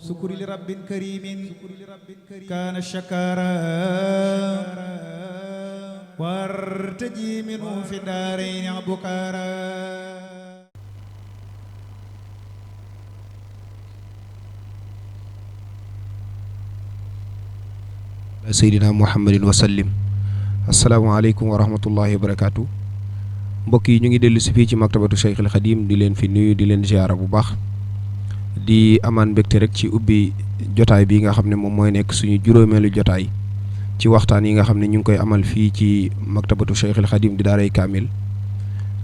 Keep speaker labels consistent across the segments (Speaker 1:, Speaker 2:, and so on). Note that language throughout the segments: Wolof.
Speaker 1: sukuri li rabbin karimin kaana shakara wartaji minhu fi daarayni abukara.
Speaker 2: Seydina Muhammadin wa sallim. asalaamaaleykum wa rahmatullahi wa barakaatu. mbokk yi ñu ngi dellu si fii ci maktabatu Cheikhul Khadim di leen fi nuyu di leen ziara bu baax di amaan mbégte rek ci ubbi jotaay bi nga xam ne moom mooy nekk suñu juróomeelu jotaay ci waxtaan yi nga xam ne ñu ngi koy amal fii ci maktabatu Cheikhul Khadim di daaray kaamil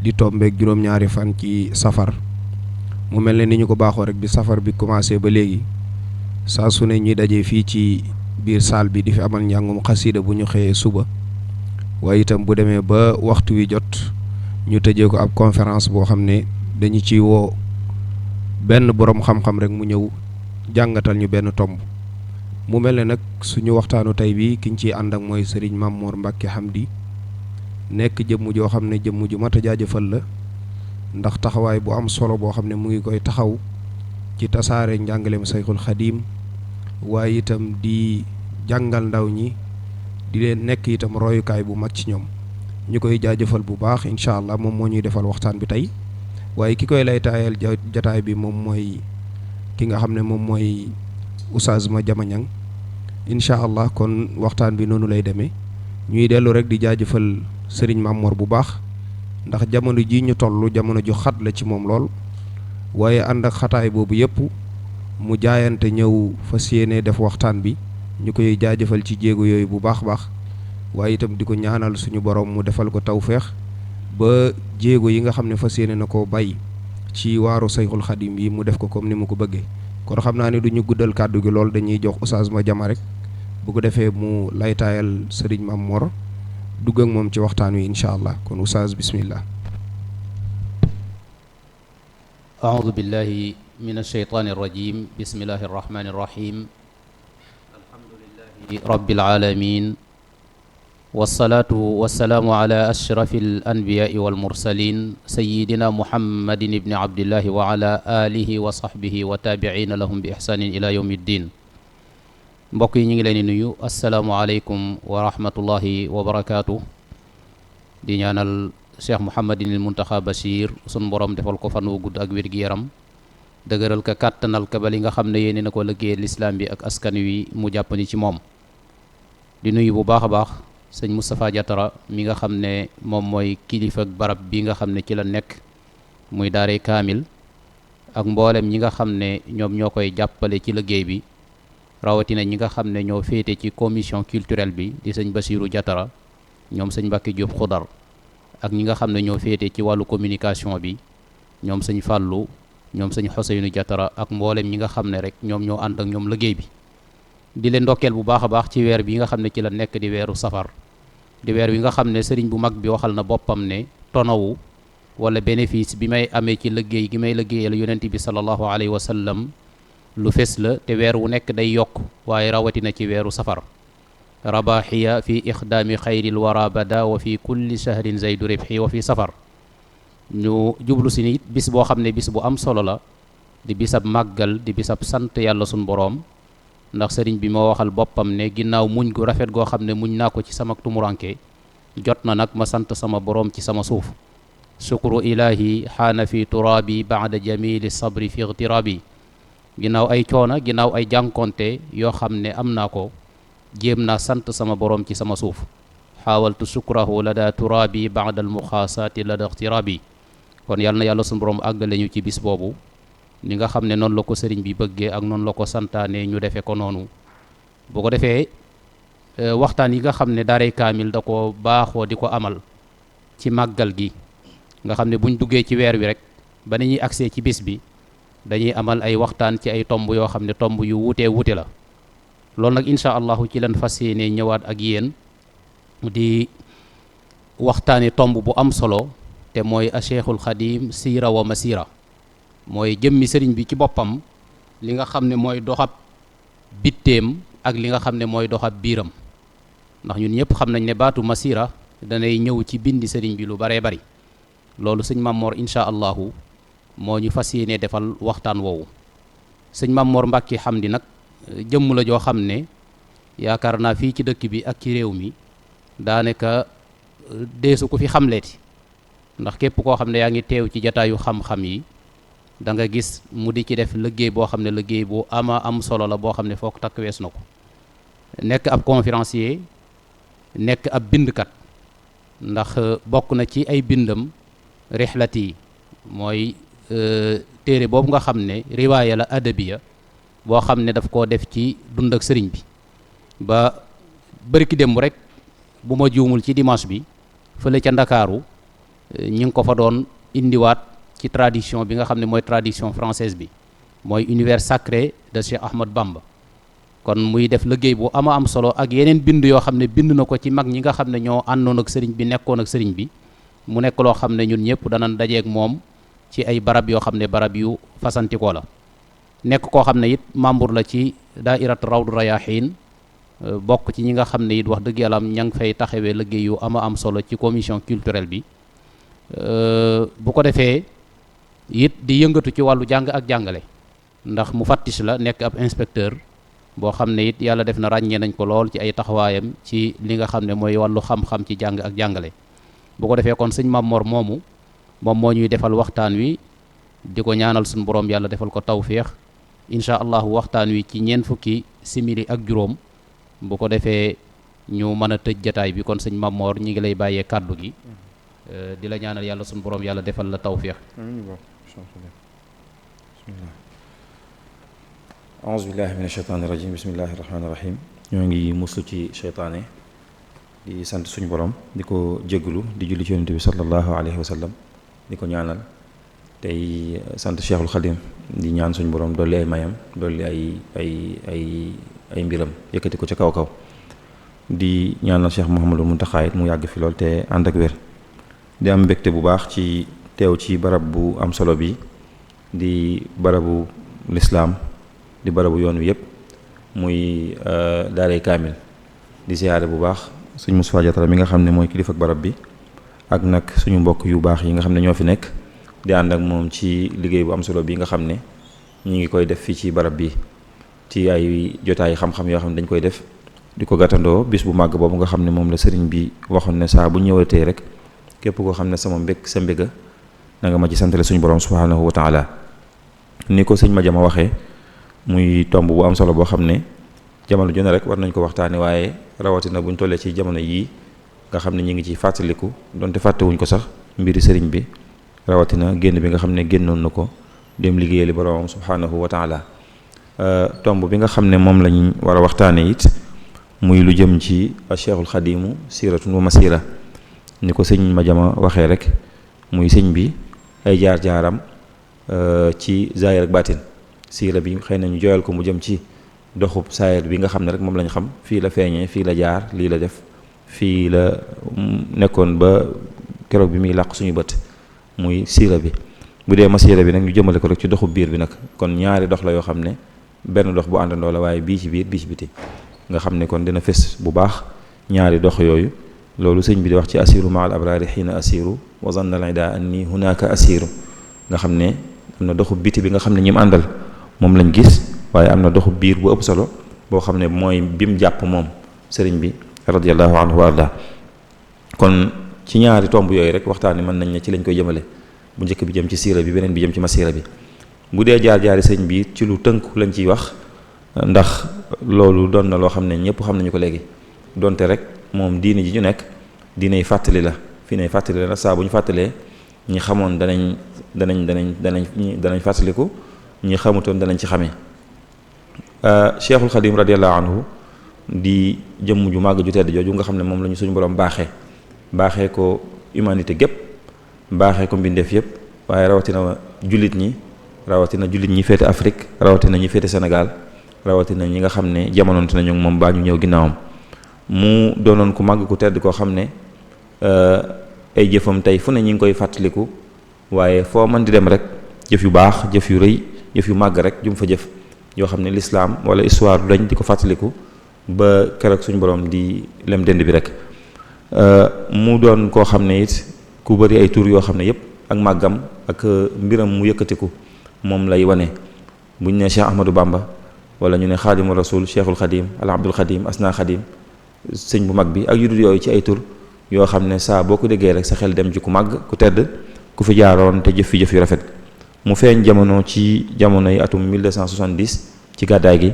Speaker 2: di tombeeg juróom-ñaari fan ci safar. mu mel ne ni ñu ko baaxoo rek bi safar bi commencé ba léegi saa su ne ñuy dajee fii ci biir saal bi di fi amal njàngum xasida bu ñu xëyee suba waaye itam bu demee ba waxtu wi jot ñu tëjee ko ab conférence boo xam ne dañu ci woo benn boroom xam-xam rek mu ñëw jàngatal ñu benn tomb. mu mel ne nag suñu waxtaanu tey bi kiñ ciy ànd ak mooy Serigne Mamor Mbacke Hamdy nekk jëmm joo xam ne jëmm ju mat a jaajëfal la ndax taxawaay bu am solo boo xam ne mu ngi koy taxaw ci tasaare njàngaleem Sayxul Xadiim waaye itam di jàngal ndaw ñi di leen nekk itam royukaay bu mag ci ñoom. ñu koy jaajëfal bu baax incha allah moom moo ñuy defal waxtaan bi tey waaye ki koy lay taayal jataay bi moom mooy ki nga xam ne moom mooy Oustaz Madiama Niang incha allah. kon waxtaan bi noonu lay demee ñuy dellu rek di jaajëfal Serigne Mamor bu baax ndax jamono ji ñu toll jamono ju xat la ci moom lool waaye ànd ak xataay boobu yëpp mu jaayante ñëw fas yéene def waxtaan bi ñu koy jaajëfal ci jéego yooyu bu baax baax. waaye itam di ko ñaanal suñu borom mu defal ko tawféex ba jéego yi nga xam ne fas yéene na koo bay ci waaru Sayxul Xadim yi mu def ko comme ni mu ko bëggee. kon xam naa ne du ñu guddal kàddu gi lool dañuy jox Oustaz Madiama rek bu ko defee mu laytaayal Serigne Mamor dugg ak moom ci waxtaan wi incha allah kon Oustaz bismillah.
Speaker 3: aoudu billahi min alsheytaani arrajim bismillahi arrahmani arrahim alhamdulillahi rabbil alamin wasalaatu wasalaamu ala ashrafi alanbiyaai walmursalin sayidina muhammadin ibni abdillahi wa ala alihi wa sahbihi wa taabiciina lahum bi ixsaanin ila yawmi ddin. mbokk yi ñu ngi leen di nuyu asalaamualeykum wa rahmatullahi wa barakaatu. di ñaanal cheikh muhammadin il muntaxa bachir sun borom defal ko fan wu gudd ak wér-gi-yaram dëgëral ka kàttanal ka ba li nga xam ne yéene na ko liggéey lislaam bi ak askan wi mu jàppandi ci moom. di nuyu bu baax a baax sëñ Moustapha Diatara mi nga xam ne moom mooy kilifa ak barab bi nga xam ne ci la nekk muy daaray kaamil ak mboolem ñi nga xam ne ñoom ñoo koy jàppale ci liggéey bi rawatina ñi nga xam ne ñoo féete ci commission culturelle bi di sëñ Bassirou Diatara ñoom sëñ Mbacke Diop Xudar ak ñi nga xam ne ñoo féete ci wàllu communication bi ñoom sëñ Fallou ñoom sëñ Xoseynu Diatara ak mboolem ñi nga xam ne rek ñoom ñoo ànd ak ñoom liggéey bi. di leen ndokkeel bu baax a baax ci weer bi nga xam ne ci la nekk di weeru safar di weer wi nga xam ne sëriñ bu mag bi waxal na boppam ne tonawu wala bénéfice bi may amee ci liggéey gi may liggéeyal yonent bi sallallahu alayhi wa sallam lu fes la te weer wu nekk day yokk waaye rawatina ci weeru safar. rabaxiya fi ixdaami xayril wara bada wa fi kulli shahrin zaydu ribxi wa fi safar. ñu jublu si nit bis boo xam ne bis bu am solo la di bisab màggal di bisab sant yàlla sun boroom ndax sëriñ bi moo waxal boppam ne ginnaaw muñ gu rafet goo xam ne muñ naa ko ci sama tumuranke jot na nag ma sant sama boroom ci sama suuf. sukru ilahi xaana fi turaabi baada jamili sabri fi igtiraabi. ginnaaw ay coona ginnaaw ay jànkonte yoo xam ne am naa ko jéem naa sant sama boroom ci sama suuf. xaawaltu sukrahu lada turaabi baada almuxaasaati lada igtiraabi. kon yàlla na yàlla sunu boroom àggale ñu ci bis boobu ni nga xam ne noonu la ko sëriñ bi bëggee ak noonu la ko santaane ñu defee ko noonu. bu ko defee waxtaan yi nga xam ne daaray kaamil da ko baaxoo di ko amal ci màggal gi nga xam ne buñ duggee ci weer wi rek ba ni ñuy agsee ci bis bi dañuy amal ay waxtaan ci ay tomb yoo xam ne tomb yu wuutee wuute la. loolu nag incha allahu ci leen fas yéene ñëwaat ak yéen di waxtaane tomb bu am solo te mooy a Cheikhul Xadim siira wa masira. mooy jëmmi sëriñ bi ci boppam li nga xam ne mooy doxab bitteem ak li nga xam ne mooy doxab biiram ndax ñun ñëpp xam nañ ne baatu masira danay ñëw ci bindi sëriñ bi lu baree bari. loolu sëñ Mamor incha allahu moo ñu fas yéene defal waxtaan woowu sëñ Mamor Mbàkke Hamdi nag jëmm la joo xam ne yaakaar naa fii ci dëkk bi ak ci réew mi daanaka deesu ko fi xamleeti, ndax képp koo xam ne yaa ngi teew ci jataayu xam-xam yi da nga gis mu di ci def liggéey boo xam ne liggéey bu ama am solo la boo xam ne foog takk wees na ko. nekk ab conférencier, nekk ab bindkat, ndax bokk na ci ay bindam rixlati mooy téere boobu nga xam ne riwaaya la adabiya boo xam ne daf koo def ci dund ak sëriñ bi. ba bërki démb rek bu ma juumul ci dimanche bi fële ca Ndakaaru ñi ngi ko fa doon indiwaat ci tradition bi nga xam ne mooy tradition française bi, mooy univers sacré de Cheikh Ahmad Bamba. kon muy def liggéey bu ama am solo ak yeneen bind yoo xam ne bind na ko ci mag ñi nga xam ne ñoo àndoon ak sëriñ bi, nekkoon ak sëriñ bi. mu nekk loo xam ne ñun ñëpp danañ dajeeg moom ci ay barab yoo xam ne barab yu fasantikoo la. nekk koo xam ne it membre la ci daairat Rawdu Rayaahiin, bokk ci ñi nga xam ne it wax dëgg yàlla am ña ngi fay taxawee liggéey yu ama am solo ci commission culturelle bi. bu ko defee it di yëngatu ci wàllu jàng ak jàngale, ndax mu fattis la, nekk ab inspecteur boo xam ne it yàlla def na ràññee nañ ko lool ci ay taxawaayam ci li nga xam ne mooy wàllu xam-xam ci jàng ak jàngale. bu ko defee kon sëñ Mamor moomu moom moo ñuy defal waxtaan wi, di ko ñaanal suñu borom yàlla defal ko tawféex. incha allahu waxtaan wi ci ñeent fukki simili ak juróom. bu ko defee ñu mën a tëj jataay bi, kon sëñ Mamor ñi ngi lay bàyyee kàddu gi di la ñaanal yàlla suñu borom yàlla defal la tawféex.
Speaker 4: a'uuzu billahi mina shaytaani rajim, bismillahi rahmaani rahim. ñoo ngi muslu ci sheytaane, di sant suñu borom, di ko jégglu, di julli ci yonent bi sallallahu alayhi wa sallam, di ko ñaanal, tey sant Cheikhul Khadim, di ñaan suñu borom dolli ay mayam, dolli ay mbiram, yëkkati ko ca kaw kaw. di ñaanal Cheikh Mouhamadou Mountakha it mu yàgg fi lool te ànd ak wér. di am mbégte bu baax ci teew ci barab bu am solo bi, di barabu lislaam, di barabu yoon wi yëpp, muy daaray kaamil. di siyaare bu baax suñ Moustapha Diatara mi nga xam ne mooy kilifa ak barab bi, ak nag suñu mbokk yu baax yi nga xam ne ñoo fi nekk di ànd ak moom ci liggéey bu am solo bi nga xam ne ñu ngi koy def fii ci barab bi, ci ay jotaay xam-xam yoo xam ne dañ koy def di ko gàttandoo bis bu màgg boobu nga xam ne moom la sëriñ bi waxoon ne saa bu ñëwatee rek képp koo xam ne sama mbég sa mbéga na nga ma ci santale suñu borom subhanahu wa taala. ni ko sëñ Madiama waxee, muy tomb bu am solo boo xam ne jamono ju ne rek war nañ ko waxtaane, waaye rawatina buñ tollee ci jamono yii nga xam ne ñu ngi ci fàttaliku, donte fàttewuñ ko sax, mbiri sëriñ bi, rawatina génn bi nga xam ne génnoon na ko dem liggéeyali borom subhanahu wa taala. tomb bi nga xam ne moom lañ war a waxtaane it muy lu jëm ci Cheikhul Xadimu siiratun wa masira. ni ko sëñ Madiama waxee rek, muy sëñ bi ay jaar-jaaram ci zaahir ak baatin. siira bi xëy na ñu jooyal ko mu jëm ci doxub saayir bi nga xam ne rek moom lañ xam, fii la feeñee, fii la jaar, lii la def, fii la nekkoon ba keroog bi muy làq suñu bët, muy siira bi. bu dee masira bi nag ñu jëmale ko rek ci doxub biir bi nag, kon ñaari dox la yoo xam ne benn dox bu àndandoo la, waaye bii ci biir bii ci biti, nga xam ne kon dina fes bu baax ñaari dox yooyu. loolu sëñ bi di wax ci asiru ma al abraari xiina asiru wa zanna al ida anni hunaka asiru, nga xam ne am na doxub biti bi nga xam ne ñim àndal moom lañ gis, waaye am na doxub biir bu ëpp solo boo xam ne mooy bim jàpp moom sëriñ bi radiyallahu anhu wa arda. kon ci ñaari tomb yooyu rek waxtaani mën nañ ne ci lañ koy jëmale, bu njëkk bi jëm ci siira bi, beneen bi jëm ci masira bi. bu dee jaar-jaari sëñ bi ci lu tënku lañ ciy wax, ndax loolu doon na loo xam ne ñëpp xam nañu ko léegi, donte rek moom diine ji ñu nekk diiney fàttali la, fii nay fàttali la. saa bu ñu fàttalee ñi xamoon danañ fàttaliku, ñi xamutoon danañ ci xamee. Cheikhul Xadim radiyallahu anhu di jëmm ju màgg ju tedd jooju nga xam ne moom la ñu suñu borom baaxee ko humanité gépp, baaxee ko mbindeef yëpp, waaye rawatina jullit ñi féete Afrique, rawatina ñi féete Sénégal, rawatina ñi nga xam ne jamonoonte nañu moom baa ñu ñëw ginnaawam. mu doonoon ku màgg ku tedd koo xam ne ay jëfam tey fu ne ñi ngi koy fàttaliku, waaye foo mën di dem rek jëf yu baax, jëf yu rëy, jëf yu màgg rek jum fa jëf yoo xam ne lislaam wala histoire dañ di ko fàttaliku ba keroog suñu borom di lem dend bi rek. mu doon koo xam ne it ku bëri ay tur yoo xam ne yëpp ak màggam ak mbiram mu yëkkatiku moom lay wane. buñ ne Cheikh Ahmadou Bamba wala ñu ne Xaadimu Rasul, Cheikhul Xadim, al Abdul Xadim, Asna Xadim, sëñ bu mag bi ak yu dul yooyu ci ay tur yoo xam ne saa boo ko déggee rek sa xel dem ci ku màgg ku tedd ku fi jaaroon te jëf fi jëf yu rafet. mu feeñ jamono ci jamono yi atum 1270 ci gàddaay gi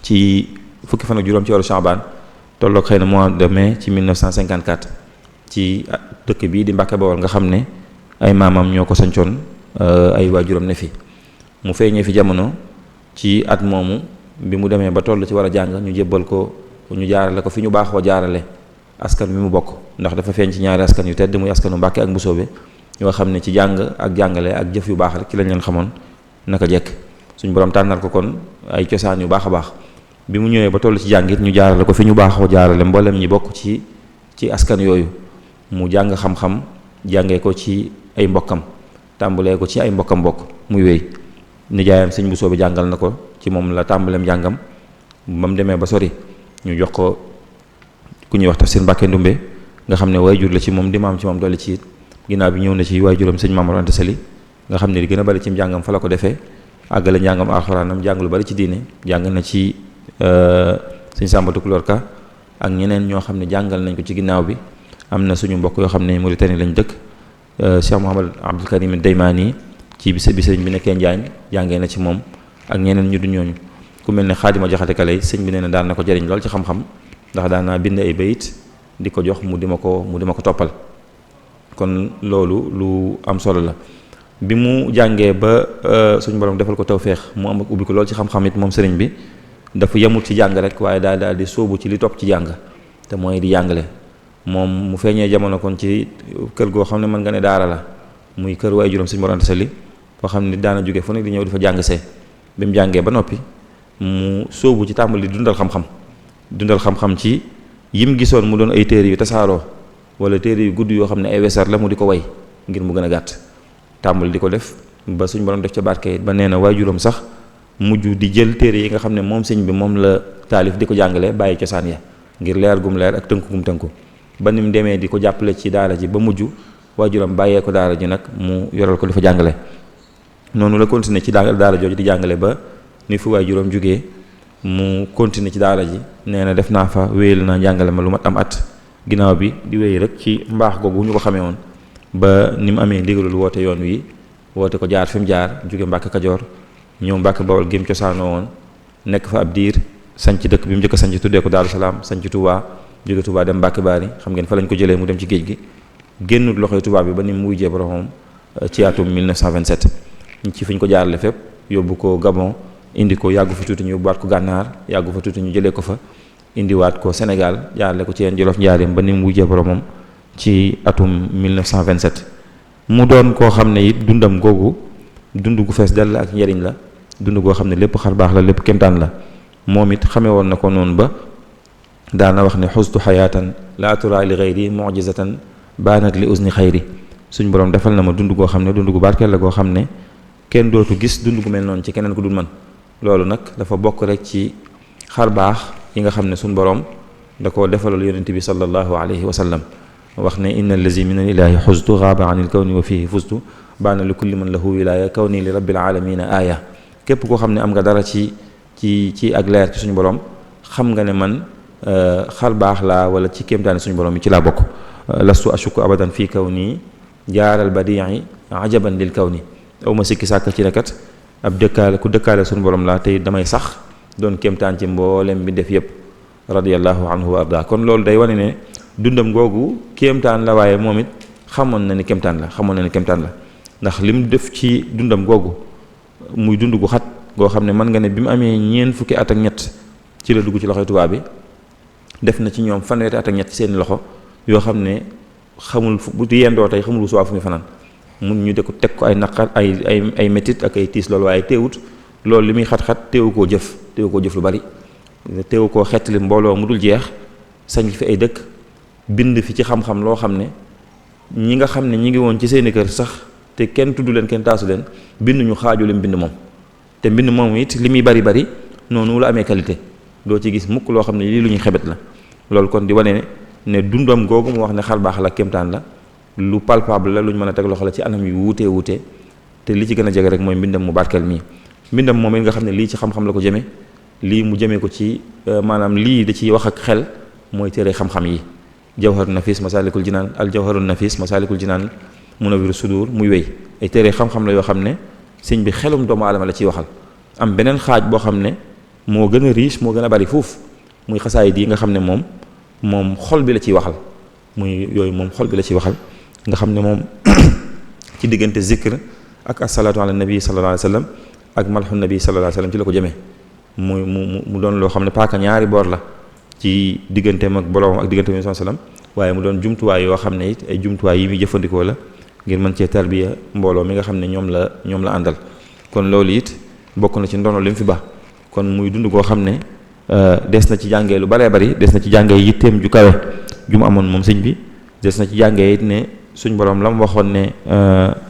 Speaker 4: ci fukki fan ak juróom ci weeru Shaabaan tolloog xëy na mois de mai ci 1954 ci dëkk bii di Mbàkke Bawol nga xam ne ay maamam ñoo ko sancoon ay waajuram ne fi. mu feeñee fi jamono ci at moomu bi mu demee ba toll ci war a jàng ñu jébbal ko ñu jaarale ko fi ñu baaxoo jaarale askan mi mu bokk, ndax dafa feeñ ci ñaari askan yu tedd muy askanu Mbàkke ak Mbusoobe yoo xam ne ci jàng ak jàngale ak jëf yu baax rek ci lañ leen xamoon naka jekk. suñ borom tànnal ko kon ay cosaan yu baax a baax bi mu ñëwee ba toll ci jàngit ñu jaarale ko fi ñu baaxoo jaarale mboolem ñi bokk ci askan yooyu mu jàng xam-xam jàngee ko ci ay mbokkam tàmbalee ko ci ay mbokkam bokk muy wéy. nijaayam sëñ Mbusoobe jàngal na ko ci moom la tàmbaleem jàngam ba mu demee ba sori ñu jox ko ku ñuy wax Tafsir Mbàkke Ndumbe nga xam ne waajur la ci moom di maam ci moom dolli ci it ginnaaw bi ñëw na ci waajuram sëñ Maam Mor Anta Sali nga xam ne li gën a bari ci njàngam fa la ko defee àggale njàngam alxuraanam jàng lu bari ci diine jàng na ci sëñ Sàmba Tukulóor Ka ak ñeneen ñoo xam ne jàngal nañ ko ci ginnaaw bi. am na suñu mbokk yoo xam ne Mauritanie lañ dëkk Cheikh Mouhamad Abdul Karim Daymaani ci bi sëñ bi nekkee Njaañ jàngee na ci moom ak ñeneen ñu du ñooñu ku mel ne Xaadima Jaxate Kala sëñ bi nee na daan na ko jëriñ lool ci xam-xam ndax daan naa bind ay bayit di ko jox mu di ma ko toppal. kon loolu lu am solo la bi mu jàngee ba suñu borom defal ko tawféex mu am ak ubbi ko lool ci xam-xam it moom sëriñ bi dafa yemut ci jàng rek waaye daal di sóobu ci li topp ci jàng te mooy di jàngale. moom mu feeñee jamono kon ci kër goo xam ne mën nga ne daara la muy kër waajuram sëñ Mor Anta Sali foo xam ne daana jóge fu nekk di ñëw di fa jàng see bi mu jàngee ba noppi mu sóobu ci tàmbali dundal xam-xam ci yim gisoon mu doon ay téere yu tasaaroo wala téere yu gudd yoo xam ne ay wesar la mu di ko way ngir mu gën a gàtt tàmbali di ko def ba suñ borom def ca barke ba nee na waajuram sax mujj di jël téere yi nga xam ne moom sëñ bi moom la taalif di ko jàngale bàyyi cosaan ya ngir leer gum leer ak tënku gum tënku ba ni mu demee di ko jàppale ci daara ji ba mujj waajuram bàyyee ko daara ji nag mu yoral ko di fa jàngale. noonu la continuer ci daara jooju di jàngale ba ni fu waajuram jógee mu continuer ci daara ji nee na def naa fa wéyal naa jàngale ma lu mat am at ginnaaw bi di wéy rek ci mbaax googu ñu ko xamee woon ba ni mu amee ndigalul woote yoon wi woote ko jaar fi mu jaar jóge Mbàkke Kajoor ñëw Mbàkke Bawol gém cosaanoo woon nekk fa ab diir sanc dëkk bi mu njëkk a sanc tuddee ko Daaru Salaam sanc Touba jóge Touba dem Mbàkke Baari xam ngeen fa lañ ko jëlee mu dem ci géej gi génnut loxoy Touba bi ba ni mu wujjee boromam ci atum 1927 ci fi ñu ko jaarale fépp yóbbu ko Gabon indi ko yàggu fa tuuti ñu yóbbuwaat ko Gànnaar yàggu fa tuuti ñu jëlee ko fa indiwaat ko Sénégal jaarale ko ci yeen Jolof Njaaréem ba ni mu wujjee boromam ci atum 1927 mu doon koo xam ne it dundam googu dund gu fees dell ak njariñ la dund goo xam ne lépp xar baax la lépp kémtaan la moom it xamee woon na ko noonu ba daana wax ne xustu xayaatan la tura li xayri mujizatan baanat li usni xayri suñ borom defal na ma dund goo xam ne dund gu barkeel la goo xam ne kenn dootu gis dund gu mel noonu ci keneen ku dul man loolu nag dafa bokk rek ci xar baax yi nga xam ne suñ borom da koo defalal yonent bi sallallahu alayhi wa sallam wax ne inna allazi min al ilahi xustu xaaba an il kawni wa fihi fustu baana li kulli man lahu wilaya kawni li rabbil alamina aaya képp koo xam ne am nga dara ci ak leer ci suñu borom xam nga ne man xar baax laa wala ci kéemtaani suñu borom yi ci laa bokk lastu ashuku abadan fii kawni jaaral badii ajaban lil kawni aw ma sikki sàkk ci nekat ab dëkkaale suñu borom laa tey damay sax doon kéemtaan ci mboolem bi def yépp radiyallahu anhu wa arda kon loolu day wane ne dundam googu kéemtaan la waaye moom it xamoon na ni kéemtaan la ndax lim def ci dundam googu muy dund gu xat goo xam ne mën nga ne bi mu amee ñeent fukki at ak ñett ci la dugg ci loxoy tubaab bi def na ci ñoom fanweeri at ak ñett ci seeni loxo yoo xam ne xamul bu yendoo tey xamul suwaa fu muy fanaan mun ñu de ko teg ko ay naqar ay métit ak ay tiis loolu waaye teewut loolu li muy xat-xat teewu koo jëf lu bari teewu koo xettali mbooloo mu dul jeex sañ fi ay dëkk bind fi ci xam-xam loo xam ne ñi nga xam ne ñi ngi woon ci seeni kër sax te kenn tudd leen kenn taasu leen bind ñu xaaju leen bind moom te mbind moom it li muy bari noonu la amee qualité doo ci gis mukk loo xam ne lii lu ñuy xebet la loolu kon di wane ne dundam googu mu wax ne xar baax la kéemtaan la lu palpable la lu ñu mën a teg loxo la ci anam yu wuutee te li ci gën a jege rek mooy mbindam mu barkeel mii mbindam moom it nga xam ne lii ci xam-xam la ko jëme lii mu jëmee ko ci maanaam lii da ciy wax ak xel mooy téere xam-xam yi jawharun nafis masalikul jinaan al jawharun nafis masalikul jinaan munawwirus sudur muy wéy ay téere xam-xam la yoo xam ne sëñ bi xelum doomu aadama la ciy waxal am beneen xaaj boo xam ne moo gën a riche moo gën a bari fuuf muy xasaayid yi nga xam ne moom xol bi la ciy waxal muy yooyu moom xol bi la ciy waxal nga xam ne moom ci diggante zikr ak asalaatu ala nabi sallallahu alayhi wa sallam ak malxu nabi sallallahu alayhi wa sallam ci la ko jëmee mu doon loo xam ne paaka ñaari boor la ci digganteem ak boroom ak digganteem sallallahu alayhi wa sallam waaye mu doon jumtuwaay yoo xam ne it ay jumtuwaay yi muy jëfandikoo la ngir mën cee tarbiya mbooloo mi nga xam ne ñoom la àndal kon loolu it bokk na ci ndono li mu fi ba kon muy dund koo xam ne des na ci jàngee lu baree bari des na ci jàngee yitteem ju kawe ju mu amoon moom sëñ bi des na ci jàngee it ne suñ borom la mu waxoon ne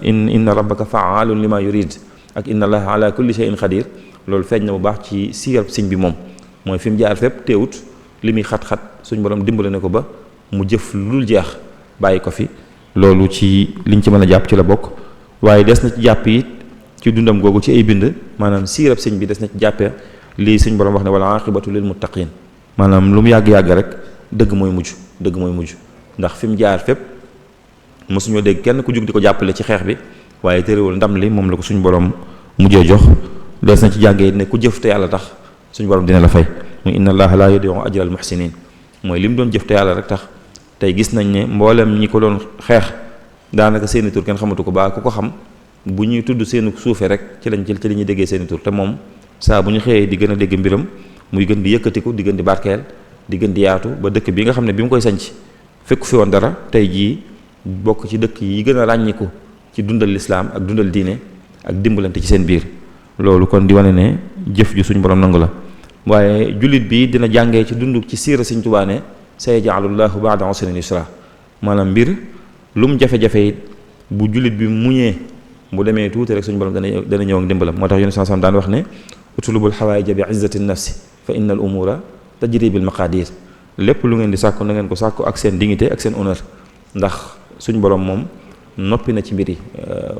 Speaker 4: inna rabbaka fa'aalun lima yurid ak inna allaha ala kulli shay'in qadir loolu feeñ na bu baax ci siirab sëñ bi moom mooy fi mu jaar fépp teewut li muy xat-xat suñ borom dimbale ne ko ba mu jëf lu dul jeex bàyyi ko fi loolu ci liñ ci mën a jàpp ci la bokk waaye des na ci jàpp it ci dundam googu ci ay bind maanaam siirab sëñ bi des na ci jàppee lii suñ borom wax ne wala aqibatu lil muttaqin maanaam lu mu yàgg-yàgg rek dëgg mooy mujj ndax fi mu jaar fépp mosuñoo dégg kenn ku jug di ko jàppale ci xeex bi waaye terewul ndam li moom la ko suñu borom mujjee jox des na ci jàngee ne ku jëf te yàlla tax suñu borom dina la fay muy inna allaha la yudi'u ajral muhsinin mooy li mu doon jëf te yàlla rek tax tey gis nañ ne mboolem ñi ko doon xeex daanaka seeni tur kenn xamatu ko baa ku ko xam bu ñuy tudd seenu suufe rek ci la ñuy déggee seeni tur te moom saa bu ñu xëyee di gën a dégg mbiram muy gën di yëkkatiku di gën di barkeel di gën di yaatu ba dëkk bi nga xam ne bi mu koy sanc fekku fi woon dara tey jii bokk ci dëkk yi gën a ràññiku ci dundal lislaam ak dundal diine ak dimbalante ci seen biir loolu kon di wane ne jëf ju suñu borom nangu la waaye jullit bi dina jàngee ci dund ci siira Sëñ Tuubaa ne sayaj'alullahu ba'da usrin yusra maanaam mbir lu mu jafe-jafe it bu jullit bi muñee bu demee tuuti rek suñu borom dana ñëw ak dimbalam moo tax Yonent sallallahu alayhi wasallam daan wax ne utlubul hawaa'ija bi izzati nafsi fa innal umura tajri bil maqadir lépp lu ngeen di sàkku na ngeen ko sàkku ak seen dignité ak seen honneur ndax suñ borom moom noppi na ci mbir yi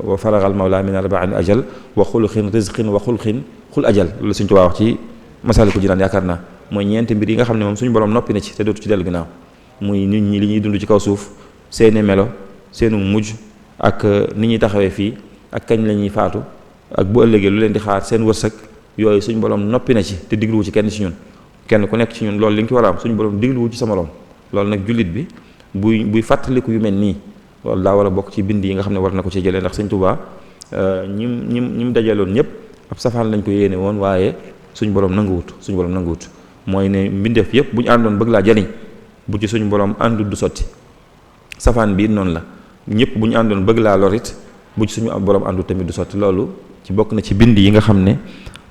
Speaker 4: wa faragal mawla min arba'in ajal wa xuluqin rizqin wa xulqin xul ajal loolu Sëñ Tuubaa wax ci Masaalikul Jinaan yaakaar naa mooy ñeenti mbir yi nga xam ne moom suñu borom noppi na ci te dootu ci dellu ginnaaw muy nit ñi li ñuy dund ci kaw suuf seeni melo seenu mujj ak ni ñuy taxawee fii ak kañ la ñuy faatu ak bu ëllëgee lu leen di xaar seen wërsëg yooyu suñu borom noppi na ci te digluwu ci kenn ci ñun kenn ku nekk ci ñun loolu li nga ci war a am suñu borom digluwu ci sa morom loolu nag jullit bi buy fàttaliku yu mel nii loolu daa war a bokk ci bind yi nga xam ne war na ko ci jëlee ndax Sëñ Tuubaa ñi mu dajaloon ñëpp ab safaan lañ ko yéene woon waaye suñu borom nanguwut mooy ne mbindeef yëpp bu ñu àndoon bëgg laa jariñ bu ci suñu borom àndul du sotti safaan bii noonu la ñëpp bu ñu àndoon bëgg laa lorit bu ci suñu borom àndul tamit du sotti loolu ci bokk na ci bind yi nga xam ne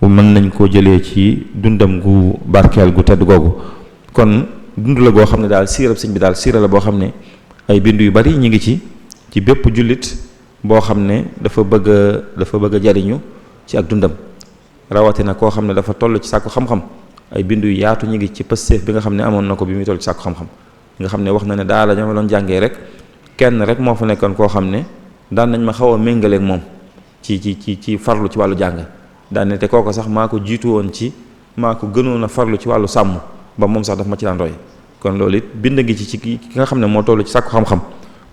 Speaker 4: mën nañ koo jëlee ci dundam gu barkeel gu tedd googu kon dund la goo xam ne daal siirab sëñ bi daal siira la boo xam ne ay bind yu bari ñu ngi ci bépp jullit boo xam ne dafa bëgg a jariñu ci ak dundam rawatina koo xam ne dafa toll ci sàkku xam-xam ay bind yu yaatu ñu ngi ci pësteef bi nga xam ne amoon na ko bi muy toll ci sàkku xam-xam nga xam ne wax na ne daal la ma doon jàngee rek kenn rek moo fa nekkoon koo xam ne daan nañ ma xaw a méngaleeg moom ci farlu ci wàllu jàng daan ne te kooko sax maa ko jiitu woon maa ko gënoon a farlu ci wàllu sàmm ba moom sax daf ma ci daan roy kon loolu it bind ngi ci ki nga xam ne moo toll ci sàkku xam-xam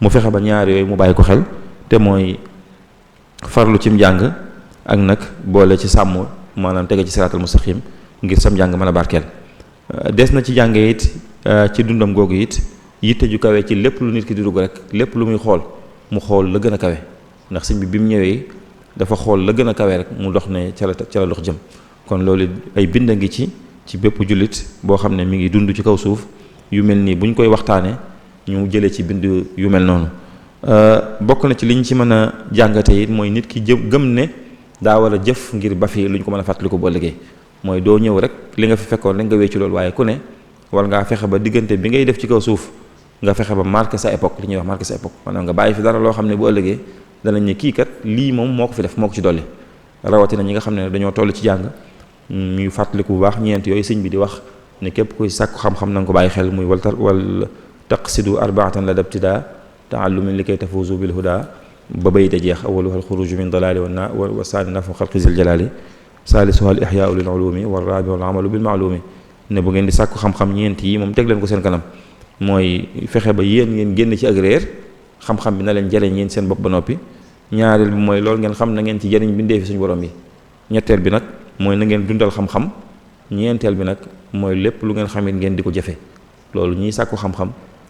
Speaker 4: mu fexe ba ñaar yooyu mu bàyyi ko xel te mooy farlu cim njàng ak nag boole ci sàmm maanaam tege ci siraatal mustaqim ngir sam njàng mën a barkeel des na ci jàngee it ci dundam googu it yitte ju kawe ci lépp lu nit ki di dugg rek lépp lu muy xool mu xool la gën a kawe ndax sëñ bi mu ñëwee dafa xool la gën a kawe rek mu dox ne ca la dox jëm kon loolu ay bind ngi ci bépp jullit boo xam ne mi ngi dund ci kaw suuf yu mel nii bu ñu koy waxtaanee ñu jëlee ci bind yu mel noonu bokk na ci li ñu ci mën a jàngate it mooy nit ki gëm ne daa war a jëf ngir ba fi lu ñu ko mën a fàttaliku bu ëllëgee mooy doo ñëw rek li nga fi fekkoon rek nga wéccu loolu waaye ku ne war ngaa fexe ba diggante bi ngay def ci kaw suuf nga fexe ba marqué sa époque li ñuy wax marqué sa époque maanaam nga bàyyi fi dara loo xam ne bu ëllëgee danañ ne kii kat lii moom moo ko fi def moo ko ci dolli rawatina ñi nga xam ne dañoo toll ci jàng ñuy fàttaliku bu baax ñeent yooyu sëñ bi di wax ne képp kuy sàkku xam-xam na nga ko bàyyi xel muy wal taqsidu arbaatan la dabtida taallumin li kay tafuzu bil huda ba bay da jeex awaluha alxuruju min dalali wa saani nafu xalqi zil jalali salisuha al ihyaau lil ulumi wa rabiu al amalu bil maalumi ne bu ngeen di sàkku xam-xam ñeent yi moom teg leen ko seen kanam mooy fexe ba yéen ngeen génn ci ak réer xam-xam bi na leen jariñ yéen seen bopp ba noppi ñaareel bi mooy loolu ngeen xam na ngeen ci jariñ bindee fi suñu borom yi ñetteel bi nag mooy na ngeen dundal xam-xam ñeenteel bi nag mooy lépp lu ngeen xamit ngeen di ko jëfe loolu ñiy sàkku xam-xam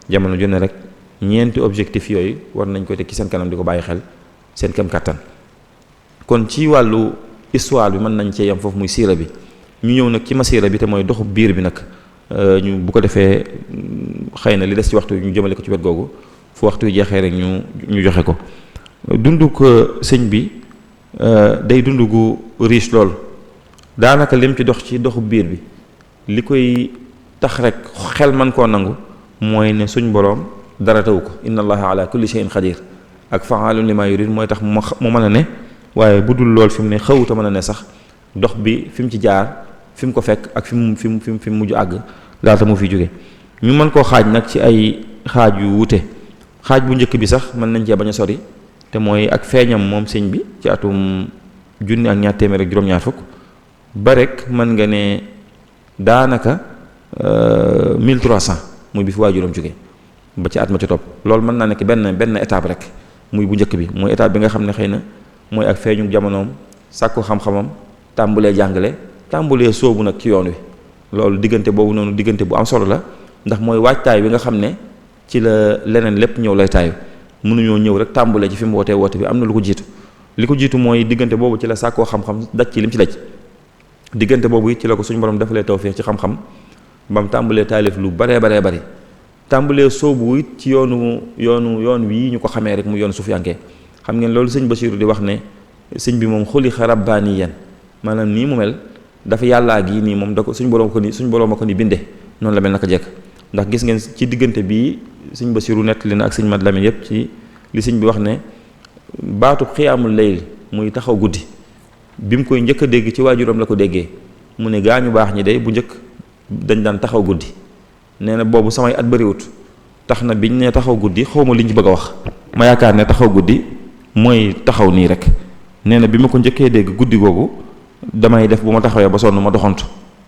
Speaker 4: jamono ju ne rek ñeenti objectif yooyu war nañ ko teg ci seen kanam di ko bàyyi xel seen kem kàttan kon ci wàllu histoire bi mën nañ cee yam foofu muy siira bi ñu ñëw nag ci masiira bi te mooy doxu biir bi nag ñu bu ko defee xëy na li des ci waxtu ñu jëmale ko ci wet googu fu waxtu yu jeexee rek ñu joxe ko dundu ko sëñ bi day dund gu riche lool daanaka lim ci dox ci doxu biir bi li koy tax rek xel man koo nangu mooy ne suñ boroom dara taw ko inna allaha ala kulli shay'in qadir ak fa'aalun lima yurid mooy tax mu mën a ne waaye bu dul lool fi mu ne xawuta mën a ne sax dox bi fi mu ci jaar fi mu ko fekk ak fi mu mujj àgg laata mu fi jóge ñu mën koo xaaj nag ci ay xaaj yu wute xaaj bu njëkk bi sax mën nañ cee bañ a sori te mooy ak feeñam moom sëñ bi ci atum junni ak ñaar téeméer ak juróom-ñaar fukk ba rek mën nga ne daanaka 1300 muy bi fi waajuram jóge ba ci at ma ci topp loolu mën naa nekk benn étape rek muy bu njëkk bi mooy étape bi nga xam ne xëy na mooy ak feeñu jamonoom sàkku xam-xamam tàmbulee jàngale tàmbulee sóobu nag ci yoon wi loolu diggante boobu noonu diggante bu am solo la ndax mooy waajtaay bi nga xam ne ci la leneen lépp ñëw lay taayu mënuñoo ñëw rek tàmbulee ci fi mu wootee woote bi am na lu ko jiitu li ko jiitu mooy diggante boobu ci la sàkkoo xam-xam daj ci lim ci daj diggante boobu it ci la ko suñu borom defalee tawfeex ci xam-xam ba mu tàmbulee taalif lu baree bari tàmbulee soobu it ci yoon wii ñu ko xamee rek mu yoon sufiyanke xam ngeen loolu sëñ Basiiru di wax ne sëñ bi moom xuliqa rabbaaniyan maanaam nii mu mel dafa yàllaa gi nii moom da ko suñ borom a ko ni binde noonu la mel naka jekk ndax gis ngeen ci diggante bii sëñ Basiiru nettali na ak sëñ Mat Lamin yépp ci li sëñ bi wax ne baatu xiyaamul layl muy taxaw guddi bi mu koy njëkk a dégg ci waajuram la ko déggee mu ne gaa ñu baax ñi day bu njëkk dañ daan taxaw guddi nee na boobu samay at bariwut tax na biñ ne taxaw guddi xawma liñ ci bëgg a wax ma yaakaar ne taxaw guddi mooy taxaw nii rek nee na bi ma ko njëkkee dégg guddi googu damay def bu ma taxawee ba sonn ma doxantu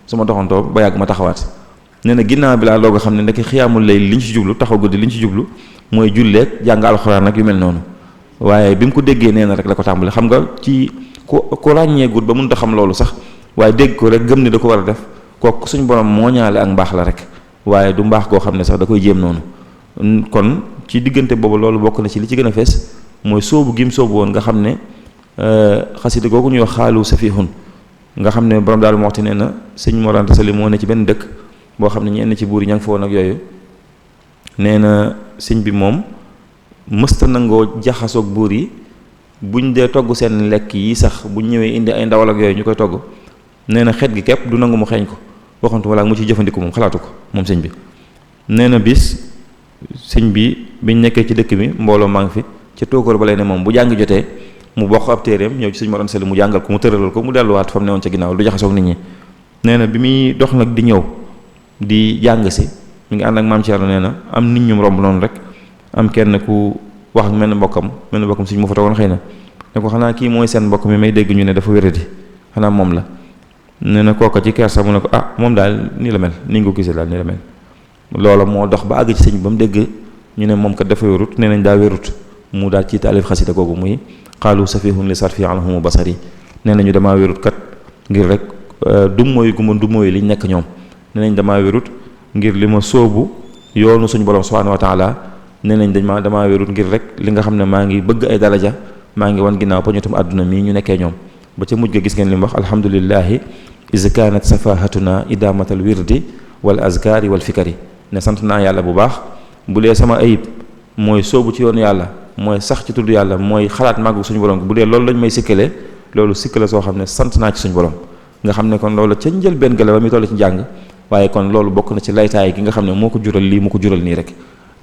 Speaker 4: su ma doxantoo ba yàgg ma taxawaat nee na ginnaaw bi laa doog a xam ne ndekk xiyaamul lay liñ ci jublu taxaw guddi liñ ci jublu mooy julleeg jàng alxuraan ak yu mel noonu waaye bi mu ko déggee nee na rek la ko tàmbale xam nga ci ku ràññee gut ba mënut a xam loolu sax waaye dégg ko rek gëm ne da ko war a def kooku suñ borom moo ñaale ak mbaax la rek waaye du mbaax koo xam ne sax da koy jéem noonu kon ci diggante boobu loolu bokk na ci li ci gën a fees mooy sóobu gim sóobu woon nga xam ne xasida googu ñuy wax xaalu safihun nga xam ne borom daal moo waxti nee na sëñ Mor Anta Sali moo ne ci benn dëkk boo xam ne ñenn ci buur yi ña ngi fa woon ak yooyu nee na sëñ bi moom mësta nangoo jaxasoog buur yi buñ dee togg seen lekk yi sax buñ ñëwee indi ay ndawal ak yooyu ñu koy togg nee na xet gi képp du nangu mu xeeñ ko waxantu wala mu ci jëfandiku moom xalaatu ko moom sëñ bi nee na bis sëñ bi biñ nekkee ci dëkk bi mbooloo maa ngi fi ca tóokóor ba lay ne moom bu jàng jotee mu bokk ab téeréem ñëw ci sëñ Mor Anta Sali mu jàngal ko mu tëralal ko mu delluwaat fa mu ne woon ca ginnaaw du jaxasoog nit ñi nee na bi muy dox nag di ñëw di jàng si mi ngi ànd ak maam Thierno nee na am nit ñu romb noonu rek am kenn ku wax ak menn mbokkam sëñ mu fa toogoon xëy na ne ko xanaa kii mooy seen mbokk mi may dégg ñu ne dafa wéradi xanaa moom la nee na kooka ci kersa mu ne ko ah moom daal nii la mel ni nga ko gisee daal nii la mel loola moo dox ba àgg ci sëñ ba mu dégg ñu ne moom kat dafa wérut nee nañ daa wérut mu daal ci taalif xasida googu muy xaalu safihun li sarfi anhumu basari nee nañu damaa wérut kat ngir rek dummóoyu gu ma dummóoyu liñ nekk ñoom nee nañ damaa wérut ngir li ma sóobu yoonu suñu borom subhanahu wa taala nee nañ damaa wérut ngir rek li nga xam ne maa ngi bëgg ay daraja maa ngi wan ginnaaw pañutum àdduna mii ñu nekkee ñoom ba ca mujj ga gis ngeen li mu wax alhamdulillahi is kanat safahatuna idamatal wirdi wal azkari wal fikari ne sant naa yàlla bu baax bu dee sama ayib mooy sóobu ci yoonu yàlla mooy sax ci tudd yàlla mooy xalaat màggu suñu borom bu dee loolu lañ may sikkalee loolu sikkale soo xam ne sant naa ci suñu borom nga xam ne kon loolu ca njëlbéen ga la ba muy toll ci njàng waaye kon loolu bokk na ci laytaay gi nga xam ne moo ko jural lii mu ko jural nii rek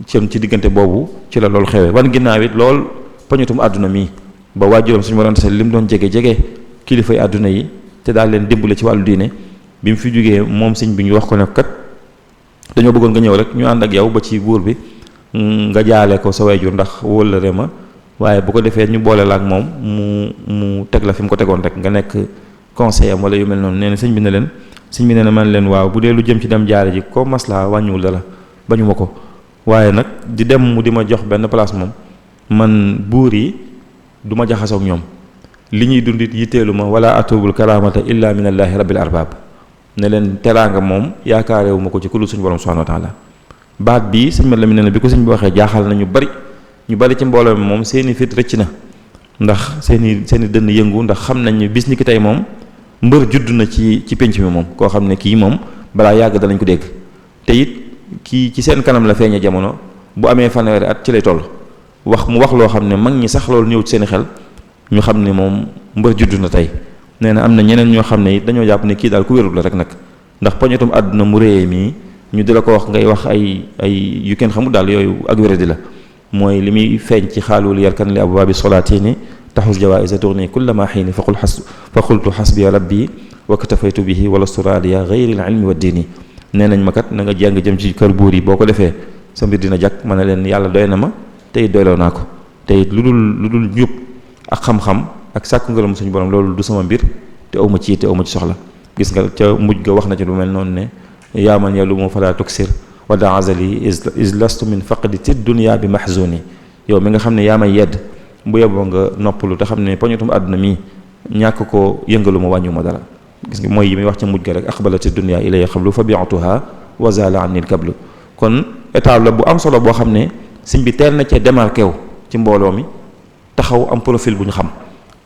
Speaker 4: ci diggante boobu ci la loolu xewee wan ginnaaw it lool pañutum àdduna mii ba waajuram suñu borom li mu doon jege kilifay àdduna yi te daal leen dimbale ci wàllu diine bi mu fi jógee moom sëñ bi ñu wax ko ne kat dañoo bëggoon nga ñëw rek ñu ànd ak yow ba ci buur bi nga jaale ko sa waajur ndax wóllëre ma waaye bu ko defee ñu boole la ak moom mu teg la fi mu ko tegoon rek nga nekk conseil am wala yu mel noonu nee na sëñ bi ne leen sëñ bi nee na man leen waaw bu dee lu jëm ci dem jaare ji ko maslaa wàññiwul dara bañu ma ko waaye nag di dem mu di ma jox benn place moom man buur yi du ma jaxasoog ñoom li ñuy dundit yitteelu ma wala atubul karamata illa min allahi rabbil arbab ne leen teraanga moom yaakaarewu ma ko ci ku dul suñu borom subhanahu wa taala baat bii sëñ ma la mi ne bi ko sëñ bi waxee jaaxal na ñu bari ci mbooloo mi moom seeni fit rëcc na ndax seeni dënn yëngu ndax xam nañ ne bis ni ki tey moom mbër judd na ci penc mi moom koo xam ne kii moom balaa yàgg danañ ko dégg te it kii ci seen kanam la feeñe jamono bu amee fanweeri at ci lay toll mu wax loo xam ne mag ñi sax loolu ñëw ci seen xel ñu xam ne moom mbër judd na tey nee na am na ñeneen ñoo xam ne it dañoo jàpp ne kii daal ku wérul la rek nag ndax poñetum àdduna mu réyee mii ñu di la ko wax ngay wax ay yu kenn xamul daal yooyu ak wéradi la mooy li muy feeñ ci xaalul yarkan li abwaabi solaatini taxus jawaïsa tourni kullama xiini fa qultu xasbiya rabbi wa katafaytu bihi wala suraadiya gayri al ilmi wa diini nee nañ ma kat na nga jàng jëm ci kër buur yi boo ko defee sa mbir dina jàkk ma ne leen yàlla doy na ma te it doyloo naa ko te it lu dul njub ak xam-xam ak sàkku ngërëm suñu borom loolu du sama mbir te awma ci soxla gis nga ca mujj ga wax na ci lu mel noonu ne yaa man yalumu fala tuksir wada azali is lastu min faqdi ti dunya bi mahzuni yow mi nga xam ne yaa may yedd bu yeboo nga noppalu te xam ne poñutum àdduna mi ñàkk ko yëngalu ma wàññu ma dara gis nga mooy yi muy wax ca mujj ga rek aqbalati dunya ilay xablu fa bi'tuha wa zala anil kablu kon état la bu am solo boo xam ne sëñ bi teel na cee démarqué wu ci mbooloo mi taxaw am profil bu ñu xam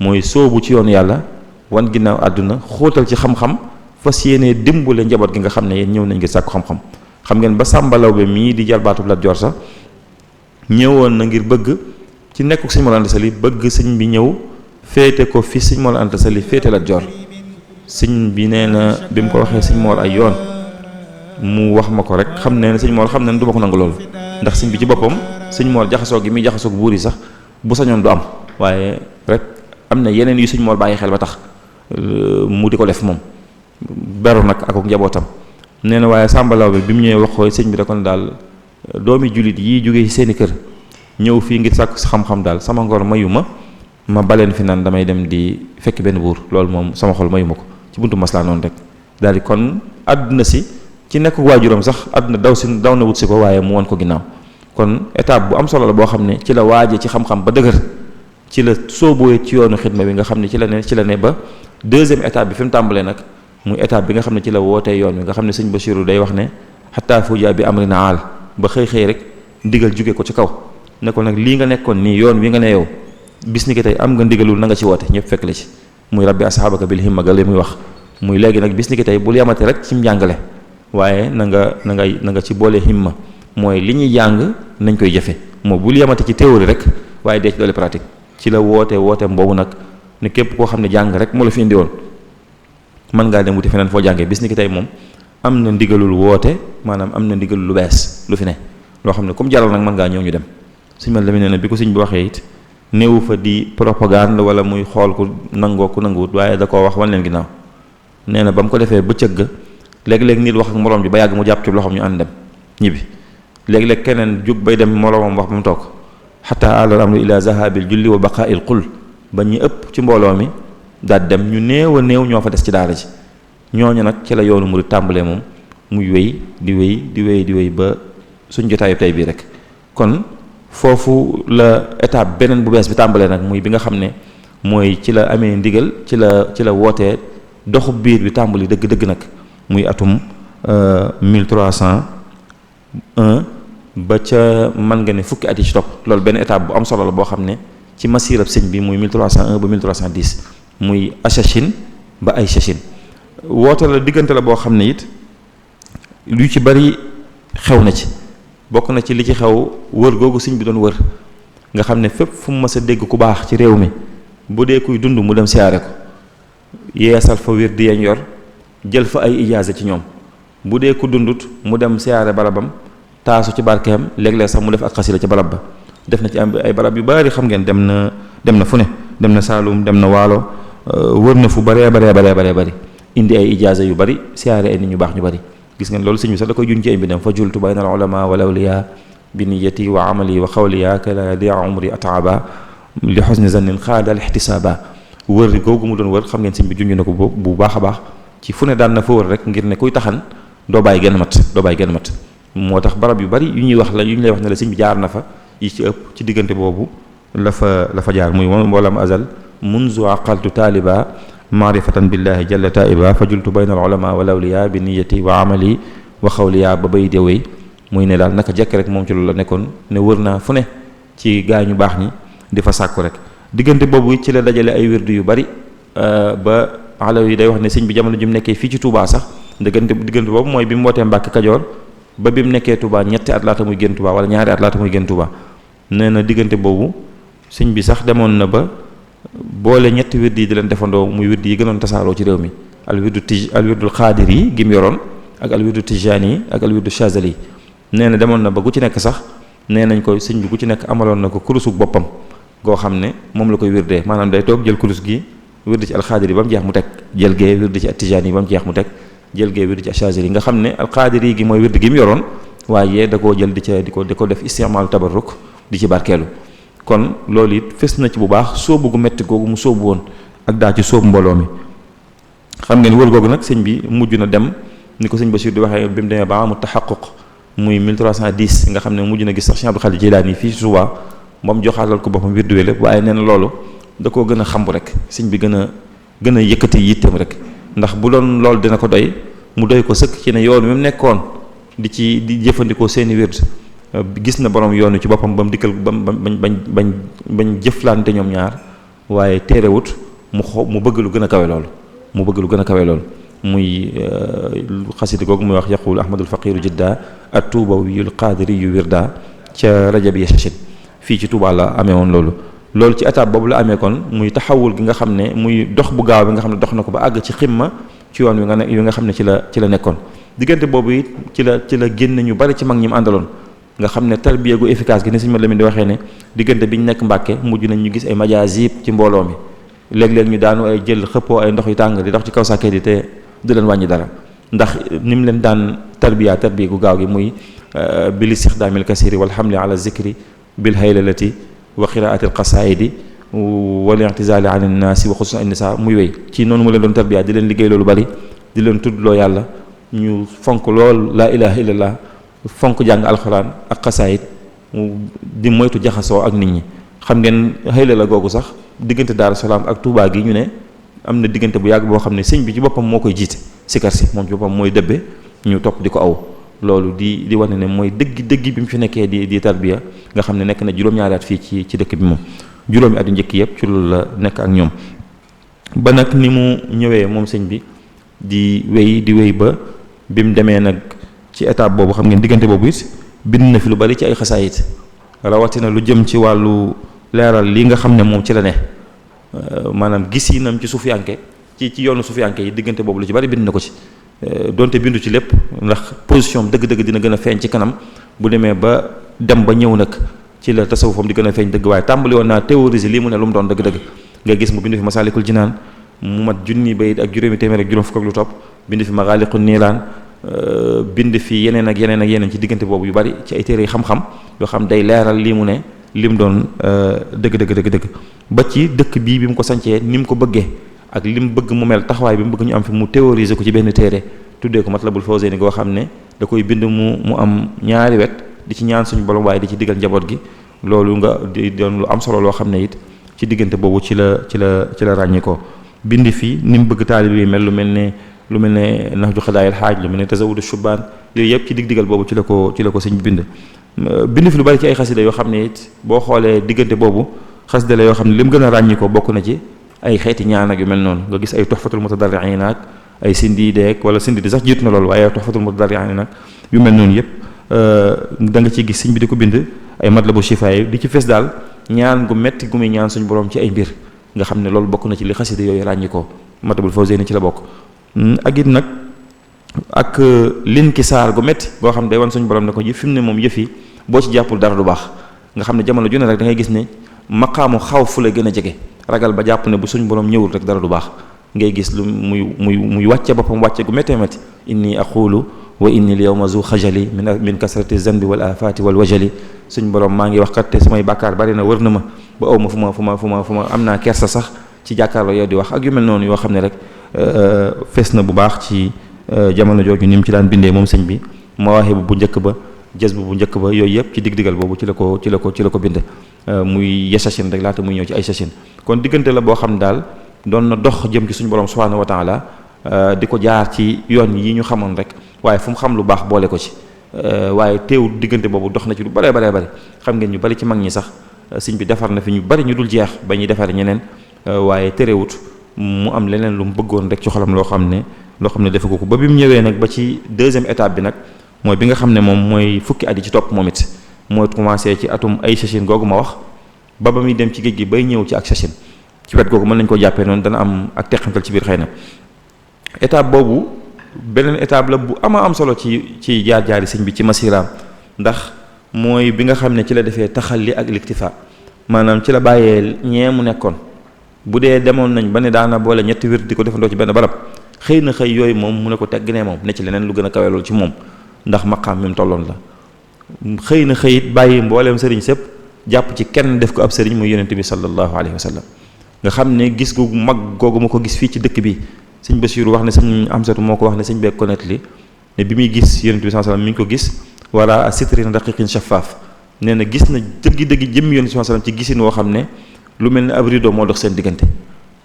Speaker 4: mooy soobu ci yoonu yàlla wan ginnaaw àdduna xóotal ci xam-xam fas yéenee dimbale njaboot gi nga xam ne yéen ñëw nañ ngir sàkku xam-xam xam ngeen ba Sàmba Lawbe mii di jarbaatu Lat Joor sax ñëwoon na ngir bëgg ci nekkuk sëñ Mor Anta Sali bëgg sëñ bi ñëw féete ko fi sëñ Mor Anta Sali féete Lat Joor sëñ bi nee na bi mu ko waxee sëñ Mor ay yoon mu wax ma ko rek xam ne sëñ Mor xam ne du ma ko nangu loolu ndax sëñ bi ci boppam sëñ Mor jaxasoo gi muy jaxasoo buur yi sax bu sañoon du am waaye rek am na yeneen yu sëñ Mor bàyyi xel ba tax mu di ko def moom beru nag ak njabootam nee na waaye Sàmba Lawbe bi mu ñëwee wax ko sëñ bi da kon daal doomi jullit yii jógee ci seeni kër ñëw fii ngir sàkku xam-xam daal sama ngor mayu ma baleen fi naan damay dem di fekk benn buur loolu moom sama xol mayu ma ko ci buntu maslaa noonu rek daal di kon àdduna si ci nekk waajuram sax àdduna daw na wut si ko waaye mu won ko ginnaaw kon étape bu am solo la boo xam ne ci la waaje ci xam-xam ba dëgër ci la sóoboo ci yoonu xidma bi nga xam ne ci la ne ba deuxième étape bi fi mu tàmbalee nag muy étape bi nga xam ne ci la wootee yoon wi nga xam ne sëñ Bachirou day wax ne xataa fuja bi amri na aal ba xëy rek ndigal jóge ko ci kaw ne ko nag lii nga nekkoon nii yoon wi nga ne yow bis ni ki tey am nga ndigalul na nga ci woote ñëpp fekk la ci muy rabbi asxaabaka bil himma ga li muy wax muy léegi nag bis ni ki tey bul yamate rek ci njàngale waaye na nga ci boole himma mooy li ñuy jàng nañ koy jëfe moo bul yamate ci théorie rek waaye dee ci doole pratique ci la wooteem boobu nag ne képp koo xam ne jàng rek moo la fi indi woon mën ngaa dem wuti feneen foo jàngee bis ni ki tey moom am na ndigalul woote maanaam am na ndigalul lu bees lu fi ne loo xam ne comme jaral nag mën ngaa ñëw ñu dem sëñ man la mu ne na bi ko sëñ bi waxee it néewu fa di propagande wala muy xool ku nangoo ku nanguwut waaye da koo wax wan leen ginnaaw nee na ba mu ko defee bëccëg ga léeg-léeg nit wax ak moroom ji ba yàgg mu jàpp ci loxoom ñu ànd dem ñibbi léeg-léeg keneen jug bay dem moroomam wax ba mu toog xataa alal amru ila zahabil julli wa baqaa'il qul ba ñu ëpp ci mbooloo mi daal dem ñu néew a néew ñoo fa des ci daara ji ñooñu nag ci la yoonu murid tàmbalee moom muy wéy ba suñ jotaayu tey bii rek kon foofu la étape beneen bu bees bi tàmbalee nag muy bi nga xam ne mooy ci la amee ndigal ci la wootee doxu biir bi tàmbali dëgg-dëgg nag muy atum 1301 ba ca mën nga ne fukki at yi ci topp loolu benn étape bu am solo la boo xam ne ci masirab sëñ bi muy 1301 ba 1310 muy Achachine ba ay Chachine woote la diggante la boo xam ne it lu ci bari xew na ci bokk na ci li ci xew wër googu sëñ bi doon wër nga xam ne fépp fu mu mës a dégg ku baax ci réew mi bu dee kuy dund mu dem siyaare ko yeesal fa wér di yañ yor jël fa ay ijaaza ci ñoom bu dee ku dundut mu dem siyaare barabam taasu ci barkeem léeg-léeg sax mu def ak xasila ci barab ba def na ci ay barab yu bari xam ngeen dem na fu ne dem na Saalum dem na Waalo wër na fu baree bari indi ay ijaaza yu bari siyaare ay nit ñu baax ñu bari gis ngeen loolu sëñ bi sax da koy juñ ci ay mbindam fa jultu bayna al ulama wal awliya bi niyati wa amali wa xawliya kala dia umri ataaba li xusni zannin xaada al ixtisaaba wër googu mu doon wër xam ngeen sëñ bi junj na ko bu baax a baax ci fu ne daan na fa wër rek ngir ne kuy taxan doo bàyyi genn mat moo tax barab yu bari yu ñuy wax la yu ñu lay wax ne la sëñ bi jaar na fa yi ci ëpp ci diggante boobu la fa jaar muy walam azal munzu aqaltu taaliba maarifatan billahi jalla taiba fajultu bayna al ulama wal awliya bi niyati wa amali wa xawliya ba bay déwéy muy ne daal naka jekk rek moom ci loolu la nekkoon ne wër naa fu ne ci gaa ñu baax ñi di fa sàkku rek diggante boobu ci la dajale ay wirdu yu bari ba alaw yi day wax ne sëñ bi jamono ji mu nekkee fii ci Touba sax diggante boobu mooy bi mu wootee Mbàkke Kajoor ba bi mu nekkee Touba ñetti at laata muy génn Touba wala ñaari at laata muy génn Touba nee na diggante boobu sëñ bi sax demoon na ba boole ñetti wird yi di leen defandoo muy wird yi gënoon tasaaroo ci réew mi al wirdul xaadir yi gi mu yoroon ak al wirdu tijaan yi ak al wirdu chazali yi nee na demoon na ba ku ci nekk sax nee nañ ko sëñ bi ku ci nekk amaloon na ko kurusug boppam goo xam ne moom la koy wirdee maanaam day toog jël kurus gi wird ci al xaadir yi ba mu jeex mu teg jël gee wird ci al tijaan yi ba mu jeex mu teg jël gee wird ci al chazali yi nga xam ne al xaadir yi gi mooy wird gi mu yoroon waaye da koo jël di ko def istimaal tabarruk di ci barkeelu kon loolu it fes na ci bu baax sóobu gu metti googu mu sóobu woon ak daa ci sóobu mbooloo mi xam ngeen wër googu nag sëñ bi mujj na dem ni ko sëñ Bachir di waxee bi mu demee ba mu taxaquq muy 1310 nga xam ne mujj na gis sax Cheikh Abdou Khadir Jilaani fii ci Touba moom joxaalal ko boppam wirdu lépp waaye nee na loolu da koo gën a xambu rek sëñ bi gën a yëkkati yitteem rek ndax bu doon loolu dina ko doy mu doy ko sëkk ci ne yoon mi mu nekkoon di jëfandikoo seeni wird gis na borom yoonu ci boppam ba mu dikkal bañ jëflante ñoom ñaar waaye téerewut mu bëgg lu gën a kawe loolu muy xasida googu muy wax yaqul ahmadul faqiru jidda at tuubawiyul qaadiri yu wirda ca rajab ya sachin fii ci Touba la amee woon loolu ci étape boobu la amee kon muy taxawul gi nga xam ne muy dox bu gaaw bi nga xam ne dox na ko ba àgg ci ximma ci yoon wi nga xam ne ci la nekkoon diggante boobu it ci la génn ñu bari ci mag ñi mu àndaloon nga xam ne tarbiya gu efficace gi ni suñu ma Lamin di waxee ne diggante bi ñu nekk Mbàkke mujj nañ ñu gis ay majaasib ci mbooloo mi léeg-léeg ñu daanu ay jël xëppoo ay ndox yu tàng di dox ci kaw sàkket yi te du leen wàññi dara ndax ni mu leen daan tarbiya gu gaaw gi muy bil istixdaamil kasiri wal hamli ala zikri bil haylalati wa qiraati al qasaidi wal i'tizali an innaasi wa xususan innisa muy wéy ci noonu mu leen doon tarbiya di leen liggéey loolu bari di leen tuddloo yàlla ñu fonk lool laa ilaha illallah fonk jàng alxuraan ak xasaayit di moytu jaxasoo ak nit ñi xam ngeen xëyla la googu sax diggante Daaru Salaam ak Touba gi ñu ne am na diggante bu yàgg boo xam ne sëñ bi ci boppam moo koy jiite sikar si moom ci boppam mooy dëbbe ñu topp di ko aw loolu di wane ne mooy dëgg bi mu fi nekkee di tarbiya nga xam ne nekk na juróom-ñaari at fii ci dëkk bi moom juróomi at yu njëkk yëpp ci loolu la nekk ak ñoom ba nag ni mu ñëwee moom sëñ bi di wéy ba bi mu demee nag ci étape boobu xam ngeen diggante boobu it bind na fi lu bari ci ay xasaayit rawatina lu jëm ci wàllu leeral li nga xam ne moom ci la ne maanaam gis yi nam ci suufiyanke ci yoonu suufiyanke yi diggante boobu lu ci bari bind na ko ci donte bindu ci lépp ndax position dëgg-dëgg dina gën a feeñ ci kanam bu demee ba dem ba ñëw nag ci la tasawufam di gën a feeñ dëgg waaye tàmbali woon naa théoriser lii mu ne lu mu doon dëgg-dëgg nga gis mu bind fi Masaalikul Jinaan mu mat junni bayit ak juróomi téeméer ak juróom fukk ak lu topp bind fi Magaaliqun Niilaan bind fi yeneen ak yeneen ci diggante boobu yu bari ci ay téere yi xam-xam yoo xam day leeral lii mu ne lim doon dëgg ba ci dëkk bii bi mu ko sancee ni mu ko bëggee ak li mu bëgg mu mel taxawaay bi mu bëgg ñu am fi mu théoriser ko ci benn téere tuddee ko Matlabul Fawzayni goo xam ne da koy bind mu am ñaari wet di ci ñaan suñu borom waaye di ci diggal njaboot gi loolu nga di doon lu am solo loo xam ne it ci diggante boobu ci la ràññee ko bind fii ni mu bëgg taalib yi mel lu mel ne Nahju Xadaayil Xaaj lu mel ne Tazawudu Shubaan yooyu yëpp ci diggal boobu ci la ko sëñ bind fi lu bari ci ay xasida yoo xam ne it boo xoolee diggante boobu xasida la yoo xam ne li mu gën a ràññi ko bokk na ci ay xeeti ñaan ak yu mel noonu nga gis ay Tuhfatul Mutadarriin ak ay sindiideek wala sindiide sax jiitu na loolu waaye Tuhfatul Mutadarriin nag yu mel noonu yëpp da nga ciy gis sëñ bi di ko bind ay Matlabu Shifaa di ci fes daal ñaan gu metti gu muy ñaan suñu borom ci ay mbir nga xam ne loolu bokk na ci li xasida yooyu ràññi ko Matlabul Fawzayni ci la bokk ak it nag ak linkisaar gu metti boo xam ne day wan suñu borom ne ko fi mu ne moom yëf yi boo ci jàppul dara du baax nga xam ne jamono ju ne rek da ngay gis ne maqaamu xaw fu la gën a jege ragal ba jàpp ne bu suñu borom ñëwul rek dara du baax ngay gis lu muy wàcce boppam wàcce gu méttee métti inni aqulu wa inni al yawma zu xajali min kasrati zanbi wal afati wal wajali suñu borom maa ngi wax kat te samay bàkkaar bari na wër na ma ba aw ma fu ma am naa kersa sax ci jàkkaarloo yow di wax ak yu mel noonu yoo xam ne rek fees na bu baax ci jamono jooju ni mu ci daan bindee moom sëñ bi Mawaahibu bu njëkk ba Jazbu bu njëkk ba yooyu yëpp ci dig-digal boobu ci la ko bind muy yasashin rek laata muy ñëw ci ay sashin kon diggante la boo xam daal doon na dox jëm ci suñu borom subhanahu wa taala di ko jaar ci yoon yi ñu xamoon rek waaye fu mu xam lu baax boole ko ci waaye teewul diggante boobu dox na ci lu bare xam ngeen ñu bari ci mag ñi sax sëñ bi defar na fi ñu bari ñu dul jeex ba ñuy defar ñeneen waaye terewut mu am leneen lu mu bëggoon rek ci xolam loo xam ne defe ko ba bi mu ñëwee nag ba ci deuxième étape bi nag mooy bi nga xam ne moom mooy fukki at yi ci topp moom it mooy commencé ci atum ay sachin googu ma wax ba muy dem ci géej gi bay ñëw ci ak sachin ci wet googu mën nañ ko jàppee noonu dana am ak teqantal ci biir xëy na étape boobu beneen étape la bu am solo ci jaar-jaari sëñ bi ci masiraam ndax mooy bi nga xam ne ci la defee taxalli ak liktifa maanaam ci la bàyyee ñee mu nekkoon bu dee demoon nañ ba ne daana boole ñetti wird di ko defandoo ci benn barab xëy na xëy yooyu moom mu ne ko tegg ne moom ne ci leneen lu gën a kawe loolu ci moom ndax maqaam mi mu tolloon la xëy na xëy it bàyyi mbooleem sëriñ sëpp jàpp ci kenn def ko ab sëriñ muy yonente bi sallallahu alayhi wa sallam nga xam ne gis gu mag googu ma ko gis fii ci dëkk bi sëñ Basiiru wax ne sëñ Amsatu moo ko wax ne sëñ beeg ko nettali ne bi muy gis yonente bi sallallahu alayhi wa sallam mi ngi ko gis wala sitrin raqiqin shaffaaf nee na gis na dëgg-dëgg jëm yonente bi sallallahu alayhi wa sallam ci gisin woo xam ne lu mel ne ab rideau moo dox seen diggante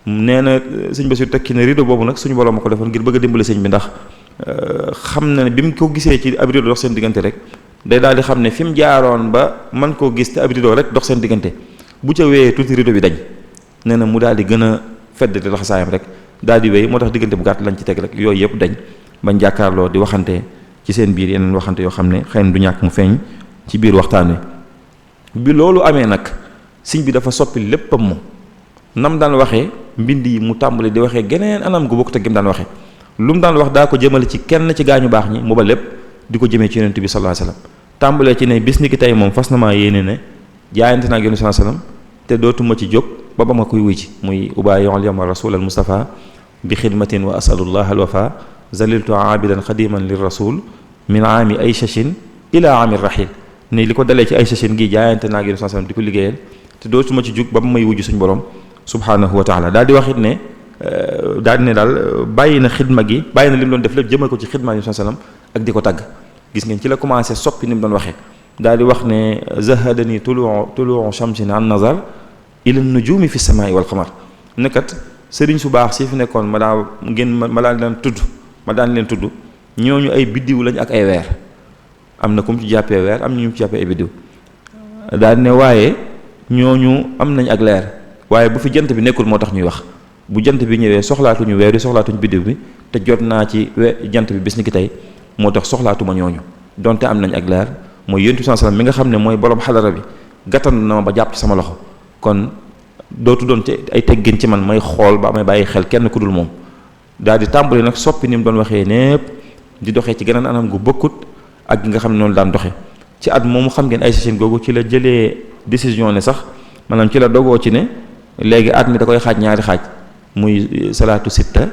Speaker 4: nee na sëñ Basiiru tekki ne rideau boobu nag suñu borom ma ko defoon ngir bëgg a dimbale sëñ bi ndax xam na ne bi mu ko gisee ci ab rideau dox seen diggante rek day daal di xam ne fi mu jaaroon ba man koo gis te ab rideau rek dox seen diggante bu ca wéyee tuuti rideau bi dañ nee na mu daal di gën a fedd di laxasaayam rek daal di wéy moo tax diggante bu gàtt lañ ci teg rek yooyu yëpp dañ bañ jàkkaarloo di waxante ci seen biir yeneen waxante yoo xam ne xëy na du ñàkk mu feeñ ci biir waxtaan wi bi loolu amee nag sëñ bi dafa soppi léppam moom nam daan waxee mbind yi mu tàmbali di waxee geneen anam gu bokk te gim daan waxee lu mu daan wax daa ko jëmale ci kenn ci gaañu baax ñi mu ba lépp di ko jëmee ci yonent bi sallallahu alayhi wasallam tàmbalee ci ne bis ni ki tey moom fas na maa yéene ne jaayante naa ak yonent sallallahu alayhi wasallam te dootuma ci jóg ba ma koy wuy ci muy ubaayi'ul yawma rasul al mustafa bi xidmatin wa asalullah al wafa zaliltu aabidan xadiman lir rasul min aami ay shashin ila aami rahil ne li ko dalee ci ay shashin gi jaayante naa ak yonent sallallahu alayhi wasallam di ko liggéeyal te dootuma ci jóg ba may wujj suñu borom subhanahu wa taala daal di wax it ne daal di ne daal bàyyi na xidma gi bàyyi na li mu doon def lépp jëmale ko ci xidma yi sallam ak di ko tagg gis ngeen ci la commencé soppi ni mu doon waxee daal di wax ne zahadani tuluu shamsin an nazar ila nujumi fi samaa'i wal qamar nekkat sëriñ su baax si fi nekkoon ma daan leen tudd ñooñu ay biddiw lañ ak ay weer am na ku mu ci jàppee weer am na ñu ci jàppee ay biddiw daal di ne waaye ñooñu am nañ ak leer waaye bu fi jant bi nekkul moo tax ñuy wax bu jant bi ñëwee soxlaatuñu weer yi soxlaatuñu biddiw bi te jot naa ci jant bi bis ni ki tey moo tax soxlaatuma ñooñu donte am nañ ak leer mooy yonent bi sallallahu alayhi wasallam mi nga xam ne mooy borom xadara bi gàttan na ma ba jàpp ci sama loxo kon dootu doon ci ay teggin ci man may xool ba may bàyyi xel kenn ku dul moom daal di tàmbali nag soppi ni mu doon waxee népp di doxee ci geneen anam gu bokkut ak gi nga xam ne noonu daan doxe ci at moomu xam ngeen ay session googu ci la jëlee décision ne sax maanaam ci la dogoo ci ne léegi at mi da koy xaaj ñaari xaaj muy salaatu sitta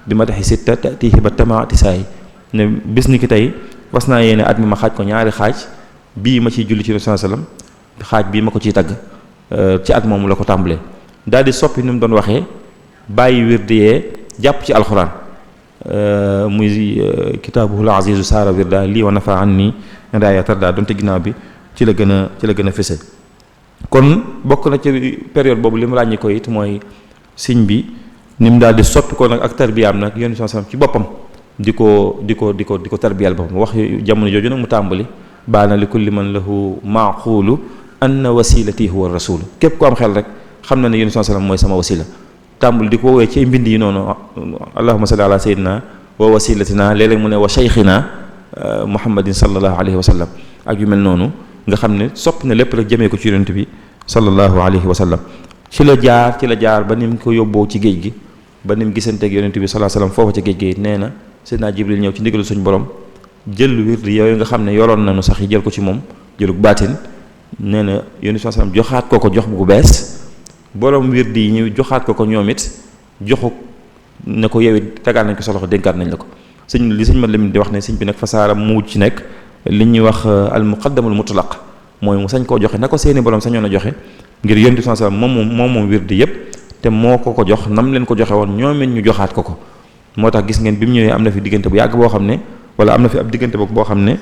Speaker 4: bi ma taxi sitta tatihi ba tamaati saay ne bis ni ki tey was naa yéene at mi ma xaaj ko ñaari xaaj bii ma ciy julli ci Rasul sallam xaaj bii ma ko ciy tagg ci at moomu la ko tàmbalee daal di soppi ni mu doon waxee bàyyi wirdi yee jàpp ci alxuraan muy kitaabuhul azizu saara wirda lii wa nafa an ni raaya tarda donte ginnaaw bi ci la gën a fëse kon bokk na ci période boobu li mu ràññi ko it mooy siñ bi ni mu daal di soppi ko nag ak tarbiyaam nag yonent sallam ci boppam di ko tarbiyal boppam wax jamono jooju nag mu tàmbali baana li kulli man lahu maaqulu anna wasilati huwa rasul képp ko am xel rek xam na ne yonent sallam mooy sama wasila tàmbali di ko woowee ci mbind yi noonu allahumma salli ala sayyidina wa wasilatina léeg-léeg mu ne wa shaykhina muhammadin sallallahu alayhi wa sallam ak yu mel noonu nga xam ne soppi na lépp rek jëmee ko ci yonent bi sallallahu alayhi wa sallam ci la jaar ba ni mu ko yóbboo ci géej gi ba ni mu gisanteeg yonent bi sallallahu alayhi wa sallam foofa ci géej gi nee na Seydina Jibril ñëw ci ndigalu suñu borom jël wird yooyu nga xam ne yoroon nañu sax yi jël ko ci moom jëlug baatin nee na yonent bi sallallahu alayhi wa sallam joxaat ko jox bu bees borom wird yi ñu joxaat ko ñoom it joxu ne ko yow it tegaat nañ ko sa loxo dénkaat nañ la ko sëñ ma Lamin di wax ne sëñ bi nag fasaara mu ci nekk li ñuy wax al muqaddamul mutlaq mooy mu sañ koo joxe na ko seeni borom sañoon a joxe ngir yonent bi sallallahu alayhi wa sallam moom wirdi yëpp te moo ko jox nam leen ko joxe woon ñoomeen ñu joxaat ko moo tax gis ngeen bi mu ñëwee am na fi diggante bu yàgg boo xam ne wala am na fi ab diggante boo xam ne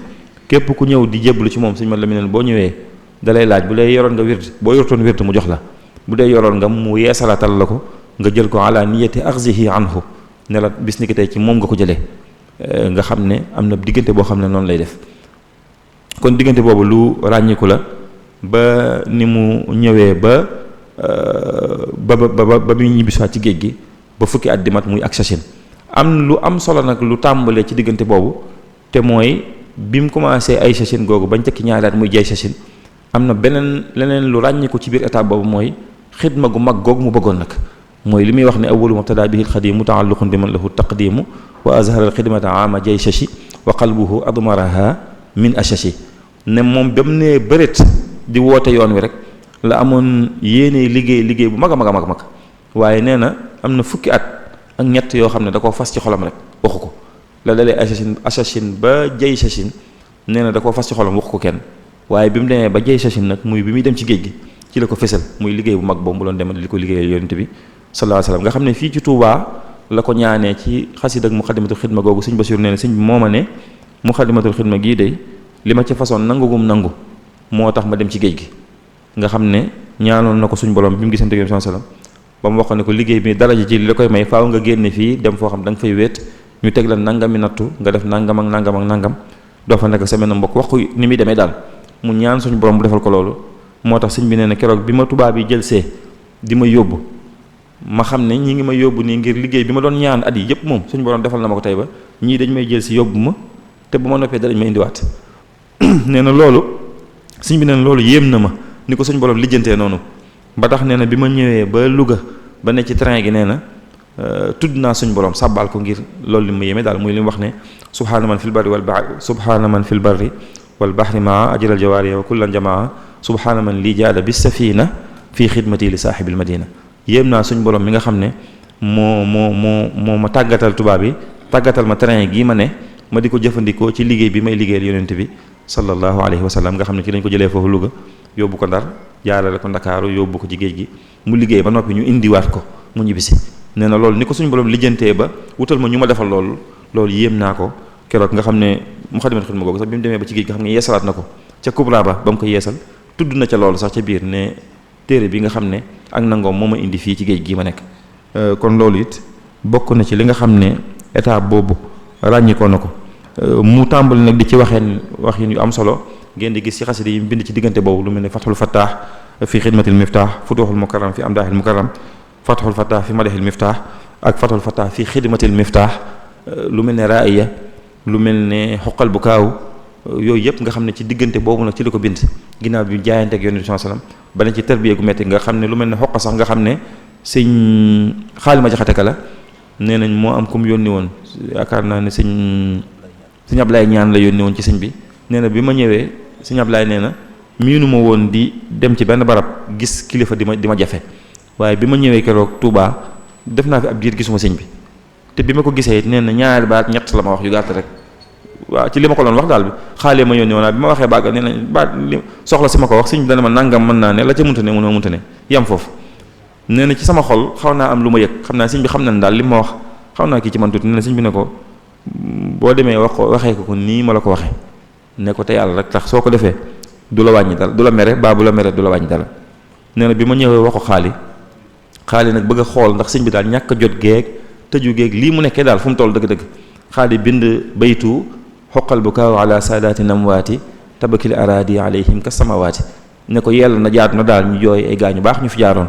Speaker 4: képp ku ñëw di jébbalu ci moom sëñ Mat Lamin boo ñëwee dalay laaj bu dee yoroon nga wird boo yortoon wird mu jox la bu dee yoroon nga mu yeesalatal la ko nga jël ko ala niyati axzihi anhu ne la bis ni ki tey ci moom nga ko jëlee nga xam ne am na diggante boo xam ne noonu lay def kon diggante boobu lu ràññiku la ba ni mu ñëwee ba muy ñibbisiwaat ci géej gi ba fukki at di mat muy ak Chachine am lu am solo nag lu tàmbalee ci diggante boobu te mooy bi mu commencé ay Chachine googu bañ tekki ñaari at muy jay Chachine am na leneen lu ràññiku ci biir étape boobu mooy xidma gu mag googu mu bëggoon nag mooy li muy wax ne awwalu mubtada bihi alxadimu taalluqun bi man lahu taqdimu wa azhara alxidmata ama jay Chachi wa qalbuhu admaraha min achachi ne moom ba mu nee bëreet di woote yoon wi rek la amoon yéene liggéey bu mag a mag waaye nee na am na fukki at ak ñett yoo xam ne da koo fas ci xolam rek waxu ko la dalee Chachine ba jay Chachine nee na da koo fas ci xolam waxu ko kenn waaye bi mu demee ba jay Chachine nag muy bi muy dem ci géej gi ci la ko fésal muy liggéey bu mag boobu mu doon dem di ko liggéeyal yonent bi sallallahu alayhi wasallam nga xam ne fii ci Touba la ko ñaanee ci xasida ak Muxaddamatul Xidma googu sëñ Basiru nee na sëñ bi moo ma ne Muxaddamatul Xidma gii de li ma ci façon nangu moo tax ma dem ci géej gi nga xam ne ñaanoon na ko suñ borom bi mu gisante ak sallallahu alayhi wasallam ba mu wax ne ko liggéey bi daraja ci li la koy may faaw nga génne fii dem foo xam da nga fay wéet ñu teg la nangami nattu nga def nangam ak nangam doo fa nekk sa benn mbokk wax ko ni muy demee daal mu ñaan suñu borom bu defal ko loolu moo tax sëñ bi nee na keroog bi ma tubaab yi jël see di ma yóbbu ma xam ne ñi ngi ma yóbbu nii ngir liggéey bi ma doon ñaan at yi yëpp moom suñu borom defal na ma ko tey ba ñii dañ may jël si yóbbu ma te bu ma noppee darañ ma indiwaat nee na loolu sëñ bi nee na loolu yéem na ma ni ko suñu borom lijjantee noonu ba tax nee na bi ma ñëwee ba Louga ba ne ci train gi nee na tudd naa suñu borom sàbbaal ko ngir loolu li mu yéeme daal muy li mu wax ne subhaana man fil barri wal bahri maa ajral jawaari wa kullan jamaa subhaana man lii jaada bis safina fii xidmati li saaxibil madina yéem naa suñ borom mi nga xam ne moo ma tàggatal tubaab yi tàggatal ma train gii ma ne ma di ko jëfandikoo ci liggéey bi may liggéeyal yonent bi sallallahu alayhi wa sallam nga xam ne ci lañ ko jëlee foofu Louga yóbbu ko Ndar jaarale ko Ndakaaru yóbbu ko ci géej gi mu liggéey ba noppi ñu indiwaat ko mu ñibbisi nee na loolu ni ko suñ borom lijjantee ba wutal ma ñu ma defal loolu yéem naa ko keroog nga xam ne Muxaddamatul Xidma googu sax bi mu demee ba ci géej nga xam ne yeesalaat na ko ca Kubra ba mu ko yeesal tudd na ca loolu sax ca biir ne téere bi nga xam ne ak nangoom moo ma indi fii ci géej gii ma nekk kon loolu it bokk na ci li nga xam ne étape boobu ràññikoo na ko mu tàmbali nag di ci waxin yu am solo ngeen di gis ci xasida yi bind ci diggante boobu lu mel ne Fathul Fattah fi xidmatil miftah Futuhul Mukarram fi amdahil mukarram Fathul Fattah fi madahil miftah ak Fathul Fattah fi xidmatil miftah lu mel ne Raaya lu mel ne xoqal bu kaaw yooyu yëpp nga xam ne ci diggante boobu nag ci la ko bind ginnaaw bi jaayante ak Yonent bi sallallahu alayhi wasallam ba ne ci tarbiya gu metti nga xam ne lu mel ne xoqa sax nga xam ne sëñ Xaalima Jaxate Ka la nee nañ moo am ku mu yónni woon yaakaar naa ne sëñ Ablaye ñaan la yónni woon ci sëñ bi nee na bi ma ñëwee sëñ Ablaye nee na miinu ma woon di dem ci benn barab gis kilifa di ma jafe waaye bi ma ñëwee keroog Touba def naa fi ab diir gisuma sëñ bi te bi ma ko gisee nee na ñaari baat ñett la ma wax yu gàtt rek waaw ci li ma ko doon wax daal bi xaalee ma yónni woon bi ma waxee bàggal nee na baat li soxla si ma ko wax sëñ bi dana ma nangam mën naa ne la ca munta ne mënoo munta ne yam foofu nee na ci sama xol xaw naa am lu ma yëg xam naa sëñ bi xam nañ daal li ma wax xaw naa kii ci man tuuti nee na sëñ bi ne ko boo demee waxee ko nii ma la ko waxee ne ko te yàlla rek tax soo ko defee du la wàññi dara du la mere baa bu la mere du la wàññi dara nee na bi ma ñëwee wax ko xaali nag bëgg a xool ndax sëñ bi daal ñàkk a jot geeg tëju geeg lii mu nekkee daal fu mu toll dëgg-dëgg xaali bind baytu xoqal bu kaaw ala saadaati namwaati tabakil araadi alayhim ka samawaati ne ko yell na jaatu na daal ñu jooy ay gaañu baax ñu fi jaaroon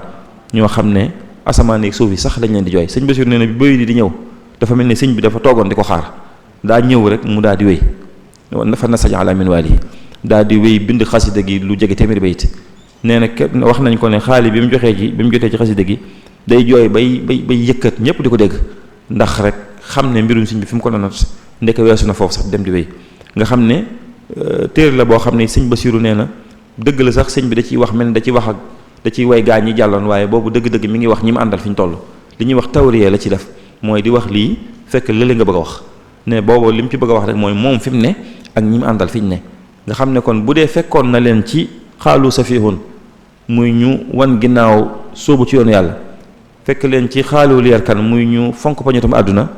Speaker 4: ñoo xam ne asamaan ak suuf yi sax lañ leen di jooy sëñ Basiru nee na bi bayit di ñëw dafa mel ni sëñ bi dafa toogoon di ko xaar daa ñëw rek mu daal di wéy fa na sañ ala min waali daal di wéy bind xasida gi lu jege téeméeri bayit nee na wax nañ ko ne xaali bi mu jotee ci xasida gi day jooy bay yëkkat ñëpp di ko dégg ndax rek xam ne mbirum sëñ bi fi mu ko doon nat ndeke weesu na foofu sax dem di wéy nga xam ne téere la boo xam ne sëñ Basiru nee na dëgg la sax sëñ bi da ciy wax mel ni da ciy wax ak da ciy way gaa ñi jàlloon waaye boobu dëgg-dëgg mi ngi wax ñi mu àndal fi ñu toll li ñuy wax tawriya la ci def mooy di wax lii fekk lële nga bëgg a wax ne boobu li mu ci bëgg a wax rek mooy moom fi mu ne ak ñi mu àndal fi ñu ne nga xam ne kon bu dee fekkoon na leen ci xaalu safihun muy ñu wan ginnaaw sóobu ci yoonu yàlla fekk leen ci xaalul yarkan muy ñu fonk pañatum àdduna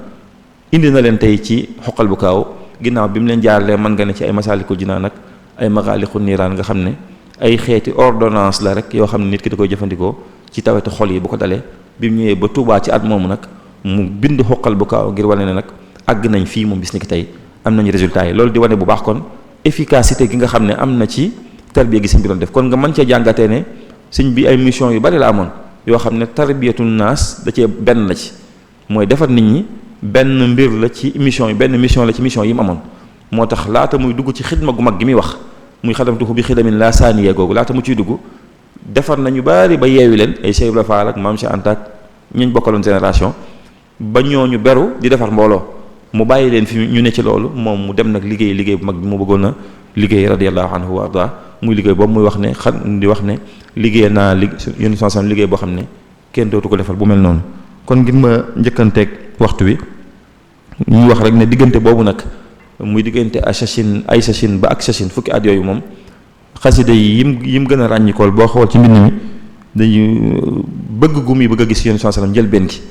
Speaker 4: indi na leen tey ci xoqal bu kaaw ginnaaw bi mu leen jaarlee mën nga ne ci ay masaalikul jinaan nag ay maxaaliqu niiraan nga xam ne ay xeeti ordonnance la rek yoo xam ne nit ki da koy jëfandikoo ci tawetu xol yi bu ko dalee bi mu ñëwee ba Tuubaa ci at moomu nag mu bind xoqal bu kaaw ngir wane ne nag àgg nañ fii moom bis ni ki tey am nañu résultat yi loolu di wane bu baax kon efficacité gi nga xam ne am na ci tarbiya gi sëñ bi doon def kon nga mën cee jàngatee ne sëñ bi ay mission yu bari la amoon yoo xam ne tarbiyatu naas da cee benn la ci mooy defar nit ñi benn mbir la ci mission yi benn mission la ci mission yi mu amoon moo tax laata muy dugg ci xidma gu mag gi muy wax muy xadamtuhu bi xidamin laa saaniya googu laata mu ciy dugg defar nañu bari ba yeewi leen ay Cheikh Ibra Fall ak Maam Cheikh Anta ak ñuñ bokkaloon génération ba ñooñu beru di defar mbooloo mu bàyyi leen fi ñu ne ci loolu moom mu dem nag liggéey bu mag bi mu bëggoon a liggéey radiyallahu anhu wa arda muy liggéey boobu muy wax ne di wax ne liggéey naa yéen sansan liggéey boo xam ne kenn dootu ko defal bu mel noonu kon ngir ma njëkkanteeg waxtu wi ñuy wax rek ne diggante boobu nag muy diggante ay sachin ba ak sachin fukki at yooyu moom xasida yi yim gën a ràññikool boo xool ci mbind mi dañu bëgg gu muy bëgg a gis yéen sansan njëlbeen gi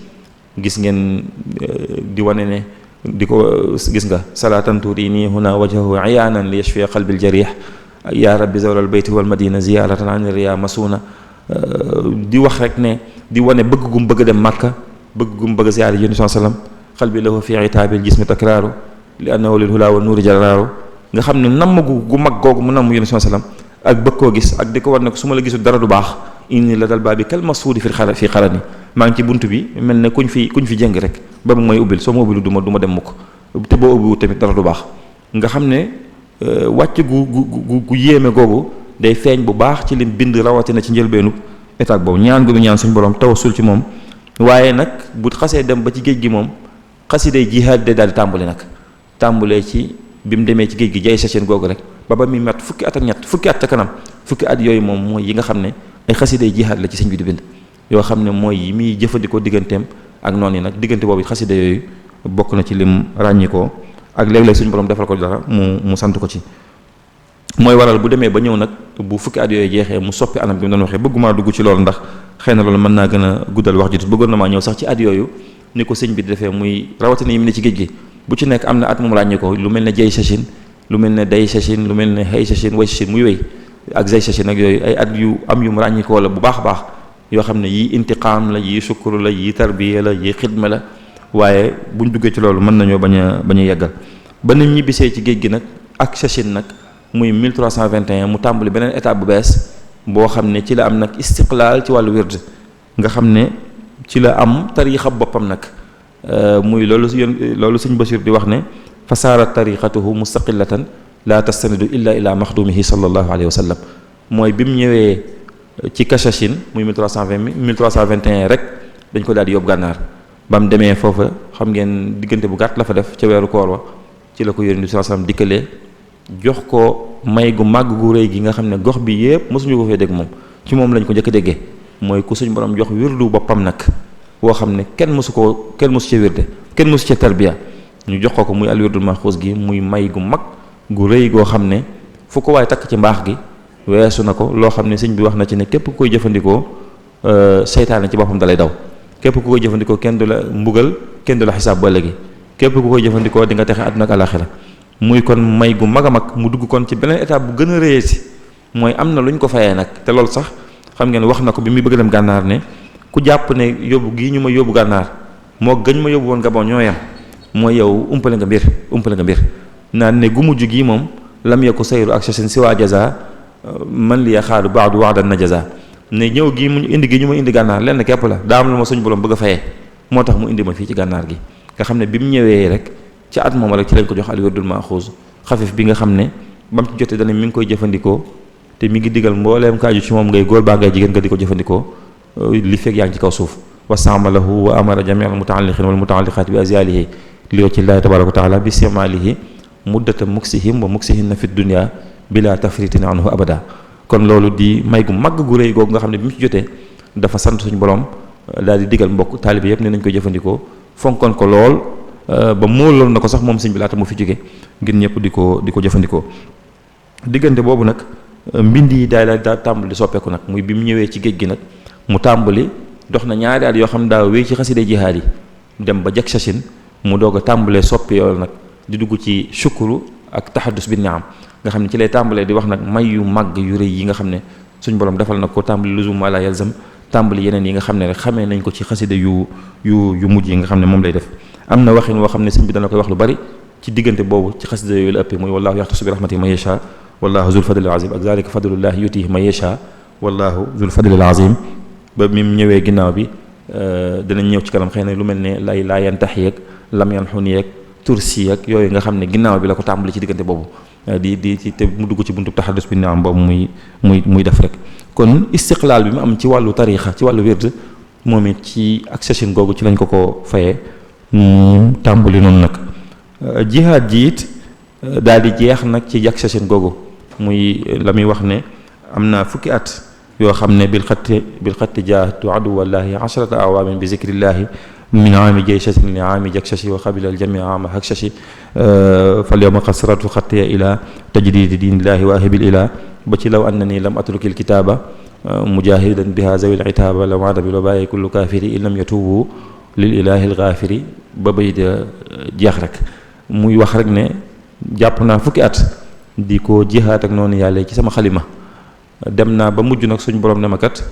Speaker 4: gis ngeen di wane ne di ko gis nga salaatan turini huna wajhahu iyaanan li yashfi qalbil jarih ya rabbi zawlal bayti wal madina ziyaratan an riya masuna di wax rek ne di wane bëgg gum bëgg dem Makka bëgg gum bëgg ziyaare yéen sallam qalbi lahu fi itaabil jismi takraaru li annahu lil hula wa nuuri jaraaru nga xam ne namm gu mag googu mu namm yéen sallam ak bëgg koo gis ak di ko war ne ko su ma la gisul dara du baax inni la dal baa bi kal masuudi fi xarani maa ngi ci bunt bi mel ne kuñ fi jëng rek ba mu may ubbil soo ma ubbilu du ma dem mukk te boo ubbiwu tamit dara du baax nga xam ne wàcc gu yéeme googu day feeñ bu baax ci lim bind rawatina ci njëlbeenu état boobu ñaan gu mu ñaan suñu borom tawassul ci moom waaye nag bu xasee dem ba ci géej gi moom xasiday jihaad day daal di tàmbali nag tàmbalee ci bi mu demee ci géej gi jay sachin googu rek ba muy mat fukki at ak ñett fukki at ca kanam fukki at yooyu moom mooy yi nga xam ne ay xasiday jihaad la ci sëñ bi di bind yoo xam ne mooy yi muy jëfandikoo digganteem ak noonu yi nag diggante boobu xasida yooyu bokk na ci lim ràññikoo ak léeg-léeg suñu borom defal ko dara mu sant ko ci mooy waral bu demee ba ñëw nag bu fukki at yooyu jeexee mu soppi anam bi mu doon waxee bëggumaa dugg ci loolu ndax xëy na loolu mën naa gën a guddal wax ji bëggoon na maa ñëw sax ci at yooyu ni ko sëñ bi di defee muy rawatina yi mu ne ci géej gi bu ci nekk am na at moom ràññikoo lu mel ne jay sachin lu mel ne day sachin lu mel ne hay sachin way sachin muy wéy ak zay sachin ak yooyu ay at yu am yu mu ràññikoo la bu baax a baax yoo xam ne yii intiqaam la yii sukkur la yii tarbiya la yii xidma la waaye buñ duggee ci loolu mën nañoo bañ a yeggal ba nit ñi bisee ci géej gi nag ak sachin nag muy 1321 mu tàmbali beneen étape bu bees boo xam ne ci la am nag istiqlaal ci wàllu wird nga xam ne ci la am tariixa boppam nag muy loolu sëñ Basiir di wax ne fa saarat tariqatuhu mustaqillatan la tastanidu illa maxdumihi sallallahu alayhi wa sallam mooy bi mu ñëwee ci Kachachine muy 1321 rek dañ ko daal di yóbbu gànnaar ba mu demee foofa xam ngeen diggante bu gàtt la fa def ca weeru koor wa ci la ko yónni bi sallallahu alayhi wasallam dikkalee jox ko may gu màgg gu rëy gi nga xam ne gox bi yépp mosuñu ko fee dégg moom ci moom lañ ko njëkk a déggee mooy ku suñ borom jox wirdu boppam nag woo xam ne kenn mosu ci wirde kenn mosu ci tarbiya ñu jox ko muy al wirdul maxuus gi muy may gu mag gu rëy goo xam ne fu ko waaye takk ci mbaax gi weesu na ko loo xam ne sëñ bi wax na ci ne képp ku koy jëfandikoo seytaane ci boppam dalay daw képp ku koy jëfandikoo kenn du la mbugal kenn du la xisaab ba léegi képp ku koy jëfandikoo di nga texe àdduna ak àlaxira muy kon may gu mag a mag mu dugg kon ci beneen étape bu gën a rëyee si mooy am na lu ñu ko fayee nag te loolu sax xam ngeen wax na ko bi muy bëgg dem gànnaar ne ku jàpp ne yóbbu gii ñu ma yóbbu gànnaar moo gëñ ma yóbbu woon Gabon ñoo yem mooy yow umpale nga mbir naan ne gu mujj gii moom lam ya ko sayru ak sachin si waa jaza man li yaxaalu baadu wax dan na jaza ne ñëw gii mu indi gi ñu ma indi gànnaar lenn képp la daa am lu ma suñ borom bëgg a fayee moo tax mu indi ma fii ci gànnaar gi nga xam ne bi mu ñëwee rek ci at moom rek ci lañ ko jox al wirdul maxuus xafif bi nga xam ne ba mu ci jotee dana mi ngi koy jëfandikoo te mi ngi digal mbooleem kaaju ci moom ngay góor baa ngay jigéen nga di ko jëfandikoo li fekk yaa ngi ci kaw suuf wastaamalahu wa amara jamia al mutaalliqin wal mutaalliqaat bi azyalihi li wajhi llahi tabaraka wa taala bi istimalihi muddata muksihim wa muksihinna fi dunya bila tafritin anhu abada kon loolu di may gu mag gu rëy googu nga xam ne bi mu ci jotee dafa sant suñu borom daal di digal mbokk taalibe yëpp ne nañ koy jëfandikoo fonkoon ko lool ba mooloon na ko sax moom sëñ bi laata mu fi jóge ngir ñëpp di ko jëfandikoo diggante boobu nag mbind yi daal tàmbali di soppeeku nag muy bi mu ñëwee ci géej gi nag mu tàmbali dox na ñaari at yoo xam ne daaw wéy ci xasida jihaad yi dem ba Jaksashin mu doog a tàmbalee soppi yool nag di dugg ci shukru ak tahaddus bi ni'am nga xam ne ci lay tàmbalee di wax nag may yu màgg yu rëy yi nga xam ne suñ borom defal na ko tàmbali luzum wala yalzam tàmbali yeneen yi nga xam ne rek xamee nañ ko ci xasida yu mujj yi nga xam ne moom lay def am na waxin woo xam ne sëñ bi dana koy wax lu bari ci diggante boobu ci xasida yooyu la ëppee muy wallahu yaxtasu bi rahmatihi man yasha wallahu zul fadlil azim ak zalika fadlullahi yutihi man yasha wallahu zul fadlil azim ba mi ñëwee ginnaaw bi danañ ñëw ci kanam xëy na lu mel ne laa yantax yeeg lam yanxun yeeg tursi yeeg yooyu nga xam ne ginnaaw bi la ko tàmbali ci diggante boobu di te mu dugg ci buntu taxadus bi niam boobu muy def rek kon istiqlaal bi mu am ci wàllu tariixa ci wàllu wird moom it ci accession googu ci lañ ko fayee tàmbali noonu nag jihaad ji it daal di jeex nag ci accession googu muy la muy wax ne am naa fukki at yoo xam ne bil xatti jaahadtu aduwallahi ashrata awaamin bi zikrillahi min aami jayshasin li aami jaksashi wa qabila aljamii aama haksashi fal yawma qasratu xattiya ila tajdidi diinillahi waahibil ila ba ci law annani lam atrukil kitaaba mujahidan biha zawil itaaba la waada bi la bàyyi kullu kaafiri in lam yatubu lil ilahi algaafiri ba bay de jeex rek muy wax rek ne jàpp naa fukki at di ko jihaat ak noonu yàlla ci sama xalima dem naa ba mujj nag suñ borom ne ma kat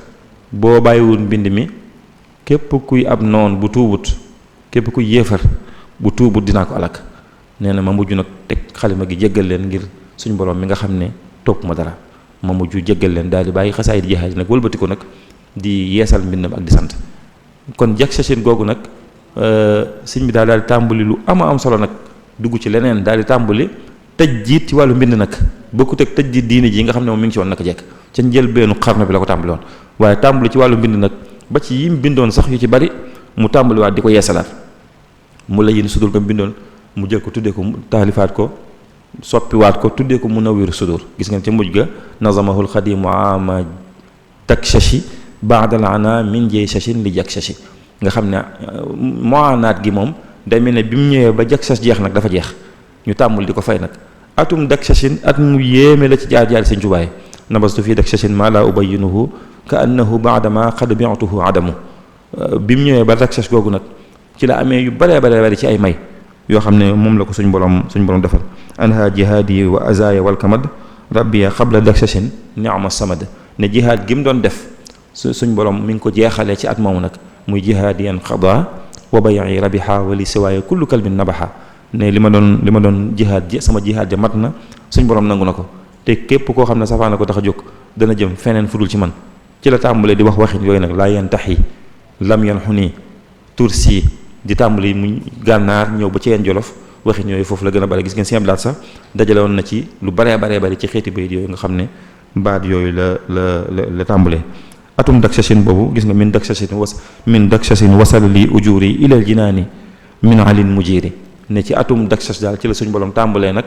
Speaker 4: boo bàyyiwul mbind mi képp kuy ab noon bu tuubut képp kuy yéefar bu tuubut dinaa ko alak nee na ma mujj nag teg xalima gi jéggal leen ngir suñ borom mi nga xam ne topp ma dara ma mujj jéggal leen daal di bàyyi xasaayid jihaad yi nag wëlbati ko nag di yeesal mbindam ak di sant kon Jaksashin googu nag sëñ bi daal di tàmbali lu am solo nag dugg ci leneen daal di tàmbali tëj jiit ci wàllu mbind nag bokkut ak tëj jiit diine ji nga xam ne moom mi ngi ci woon naka jekk ca njëlbeenu xarnu bi la ko tàmbali woon waaye tàmbali ci wàllu mbind nag ba ci yim bindoon sax yu ci bari mu tàmbaliwaat di ko yeesalaat mu la yin sudur ko bindoon mu jël ko tuddee ko taalifaat ko soppiwaat ko tuddee ko Munawwir Sudur gis ngeen ca mujj ga nazamahul xadimu ama Jakshashi baadal ana min jaysashin li Jakshashi nga xam ne moanaat gi moom day mel ne bi mu ñëwee ba Jaksash jeex nag dafa jeex ñu tàmbul di ko fay nag atum Jaksashin at mu yéeme la ci jaar Sëñ Tuubaa nabastu fii Jaksashin ma la ubayyinuhu ka annahu baadama qad bi'tuhu adamu bi mu ñëwee ba Jaksash googu nag ci la amee yu bari ci ay may yoo xam ne moom la ko suñ borom defal anha jihaadi wa azaya wal kamad rabbiya qabla Jaksashin ni'ma samad ne jihaad gi mu doon def suñ borom mi ngi ko jeexalee ci at moomu nag muy jihaadiyan qada wa bay'i rabiha wa li siwaaya kullu kalbin nabaha ne li ma doon jihaad sama jihaad ja mat na suñ borom nangu na ko te képp koo xam ne safaana ko tax a jóg dana jëm feneen fudul ci man ci la tàmbalee di wax waxin yooyu nag laa yantahi lam yanxuni tursi di tàmbali mu gànnaar ñëw ba ci yeen jolof waxin yooyu foofu la gën a bari gis ngeen seen blaat sax dajale woon na ci lu baree bari ci xeeti bayit yooyu nga xam ne baat yooyu la tàmbalee atum Jaksashin boobu gis nga min Jaksashin wasal li ujuri ilal jinaani min alin mujiri ne ci atum Jaksash daal ci la suñ borom tàmbalee nag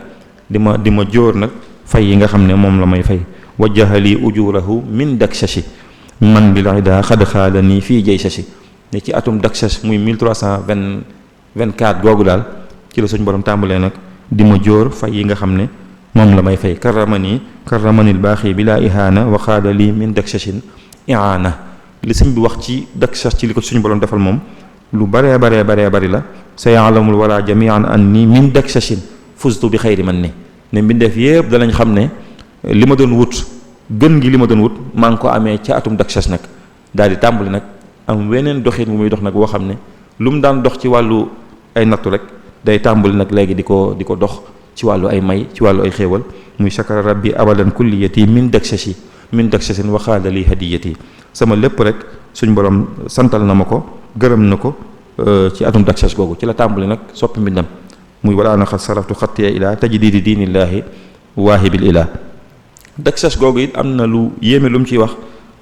Speaker 4: di ma jóor nag fay yi nga xam ne moom la may fay wajjaha li ujurahu min Jaksashi man bil ida xad xaalani fii jaysashi ne ci atum Jaksash muy 1324 googu daal ci la suñ borom tàmbalee nag di ma jóor fay yi nga xam ne moom la may fay karramanil baaxi bila ihaana wa xaada lii min Jaksashin iaana li sëñ bi wax ci Jaksash ci li ko suñu borom defal moom lu baree bari la sa yaalamul wara jamian anni min Jaksashin fustu bi xayri man ni ne mbindeef yépp danañ xam ne li ma doon wut gën gi li ma doon wut maa ngi ko amee ca atum Jaksash nag daal di tàmbali nag am weneen doxin bu muy dox nag boo xam ne lu mu daan dox ci wàllu ay nattu rek day tàmbali nag léegi di ko dox ci wàllu ay may ci wàllu ay xéewal muy shakara rabbi abadan kulliyati min Jaksashin wa xaada li hadiyati sama lépp rek suñ borom santal na ma ko gërëm na ko ci atum Jaksash googu ci la tàmbali nag soppi mbindam muy wala na xat saraftu xattiya ila tajdidi diinillahi waahibil ila Jaksash googu it am na lu yéeme lu mu ciy wax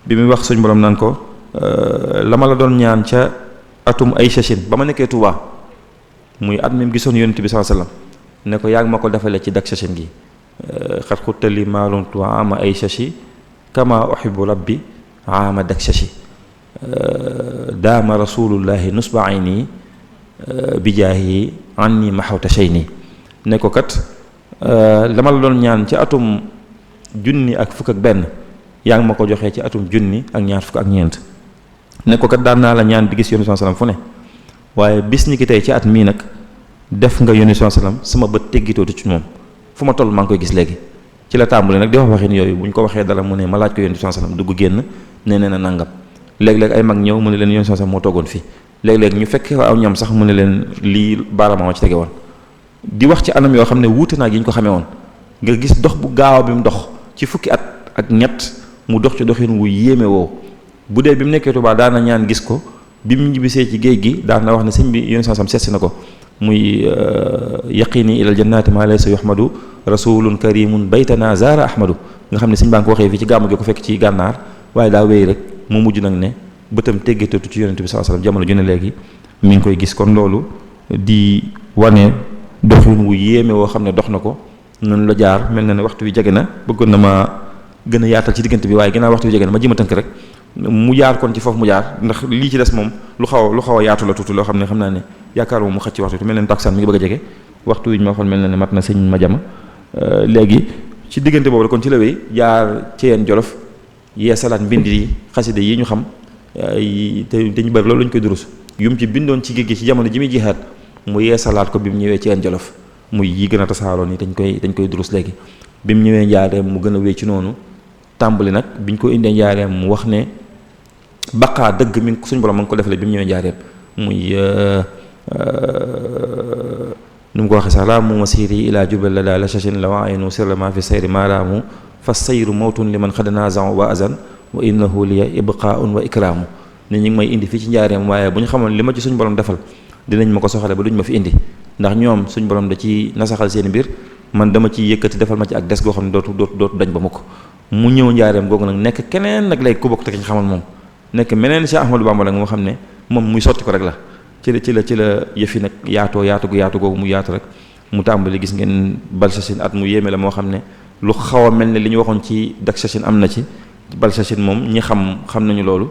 Speaker 4: bi muy wax suñ borom naan ko la ma la doon ñaan ca atum ay Jaksashin ba ma nekkee Tuubaa muy at mi gisoon yonent bi sallallahu alayhi wasallam ne ko yaa ngi ma ko defale ci Jaksashin gi xat xuttali maaluntu ama ay Jaksashi kama uhibbu rabbi ama Jaksashi daama rasulullahi nusba ayni bijaahi anni maxawta shayni ne ko kat la ma la doon ñaan ci atum junni ak fukk ak benn yaa ngi ma ko joxee ci atum junni ak ñaar fukk ak ñeent ne ko kat daan naa la ñaan di gis yonent bi sallam fu ne waaye bis ni ki tey ci at mii nag def nga yonent bi sallam sama bët teggitootu ci moom fu ma toll maa ngi koy gis léegi. ci la tàmbali nag di wax waxin yooyu bu ñu ko waxee dara mu ne ma laaj ko yonent bi sallam dugg génn nee na nangam léeg-léeg ay mag ñëw mu ne leen yonent bi sallam moo toogoon fii léeg-léeg ñu fekk aw ñam sax mu ne leen lii baarama ci tege woon di wax ci anam yoo xam ne wuute naa gi ñu ko xamee woon nga gis dox bu gaaw bi mu dox ci fukki at ak ñett mu dox ci doxin wu yéeme woow bu dee bi mu nekkee Tuubaa daana ñaan gis ko bi mu ñibbisee ci géej gi daan na wax ne sëñ bi yonent sallam seetsi na ko muy yaqini ilal jannati ma laysa yuhmadu rasulun karimun baytana zara ahmadu nga xam ne sëñ baa ngi ko waxee fii ci gàmmu gi ko fekk ci gànnaar waaye daa wéy rek mu mujj nag ne bëtam teggatatu ci yonent bi sallallahu alayhi wasallam jamono ju ne léegi mi ngi koy gis kon loolu di wane doxin wu yéeme woo xam ne dox na ko noonu la jaar mel na ne waxtu wi jege na bëggoon na ma gën a yaatal ci diggante bi waaye ginnaaw waxtu wi jege na ma jéem a tënk rek mu jaar kon ci foofu mu jaar ndax lii ci des moom lu xaw a yaatu la tuuti loo xam ne xam naa ne yaakaar moom mu xëcc ci waxtu bi mel na ne taksaan mi ngi bëgg a jege waxtu wi ñu ma waxoon mel na ne mat na sëñ ma jama léegi ci diggante boobu la kon ci la wéy jaar ci yeen Jolof yee salaat mbind yi xaside yi ñu xam te ñu bëri loolu la ñu koy durus yum ci bindoon ci géej gi ci jamono ji muy jihaat mu yee salaat ko bi mu ñëwee ci yeen Jolof muy yi gën a tasaaroo ni dañ koy durus léegi bi mu ñëwee njaareem mu gën a wéy ci noonu tàmbali nag biñ ko indee njaareem mu wax ne baqaa dëgg mi suñu borom ma ngi ko defalee bi mu ñëwee njaareem muy nu mu ko waxee sax laa mu masiri ila jubal la daal la chachin la waaynu sirlama fi sayri maaraamu fa sayru mawtun li man xadana zan wa azan wa innahu liya ibqaun wa ikraamu ne ñu ngi may indi fii ci njaareem waaye bu ñu xamoon li ma ci suñu borom defal dinañ ma ko soxale ba duñ ma fi indi ndax ñoom suñu borom da ci nasaxal seen mbir man dama ci yëkkati defal ma ci ak des goo xam ne dootu dañ ba mukk mu ñëw njaareem googu nag nekk keneen nag lay ku bokk te ki ñu xamal moom nekk meneen Cheikh Ahmadou Bamba nag moo xam ne moom muy sotti ko rek la ci la yëfi nag yaatu googu mu yaatu rek mu tàmbali gis ngeen Balsachine at mu yéeme la moo xam ne lu xaw a mel ne li ñu waxoon ci Daksachine am na ci Balsachine moom ñi xam nañu loolu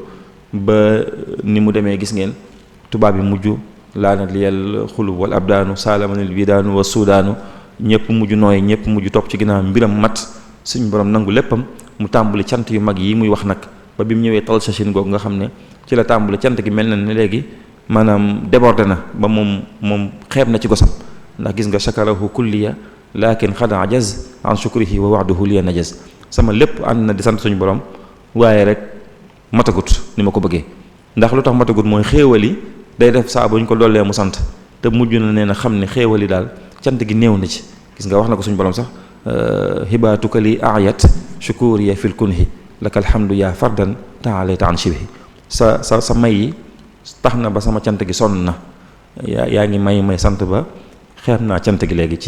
Speaker 4: ba ni mu demee gis ngeen tubaab yi mujj laanat liyal xulub wal abdaanu saalamanil bidaanu wa suudaanu ñëpp mujj nooy ñëpp mujj topp ci ginnaaw mbiram mat suñu borom nangu léppam mu tàmbali cant yu mag yi muy wax nag ba bi mu ñëwee Talsachine googu nga xam ne ci la tàmbali cant gi mel na ne léegi maanaam débordé na ba moom xeeb na ci gosam ndax gis nga shakarahu kulliya lakin xad ajaz an shukrihi wa wa'duhu liya najaz sama lépp ànd na di sant suñu borom waaye rek matagut ni ma ko bëggee ndax lu tax matagut mooy xéewali day def saa bu ñu ko dollee mu sant te mujj na nee na xam ne xéewali daal cant gi néew na ci gis nga wax na ko suñu borom sax hibaatuka li ayat shukuriya fil kunhi laka alhamdu yaa fardan taalayta an shibhi sa may yi tax na ba sama cant gi sonn na yaa ngi may sant ba xeeb naa cant gi léegi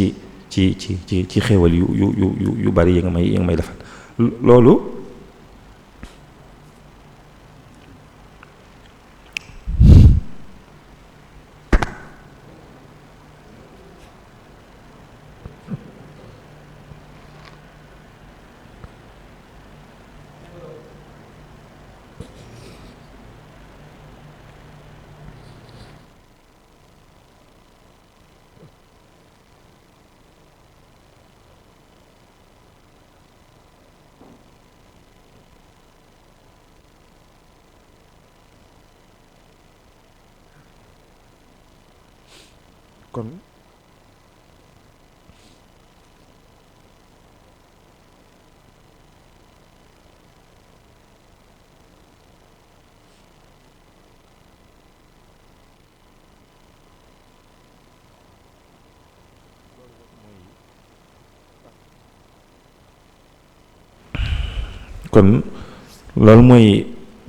Speaker 4: ci xéewal yu bari yi nga may defal loolu kon loolu mooy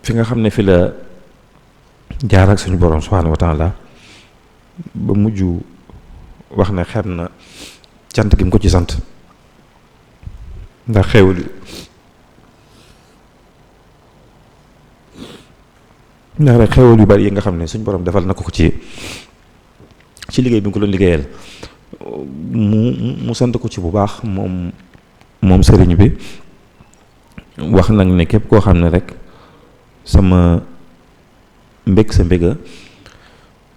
Speaker 4: fi nga xam ne fi la jaar ak suñu borom subhanahu wa taala ba mujj wax ne xeeb na cant gi mu ko ci sant ndax xéewal yu bari yi nga xam ne suñ borom defal na ko ci liggéey bi nga ko doon liggéeyal mu sant ko ci bu baax moom sëriñ bi wax nag ne képp koo xam ne rek sama mbég sa mbéga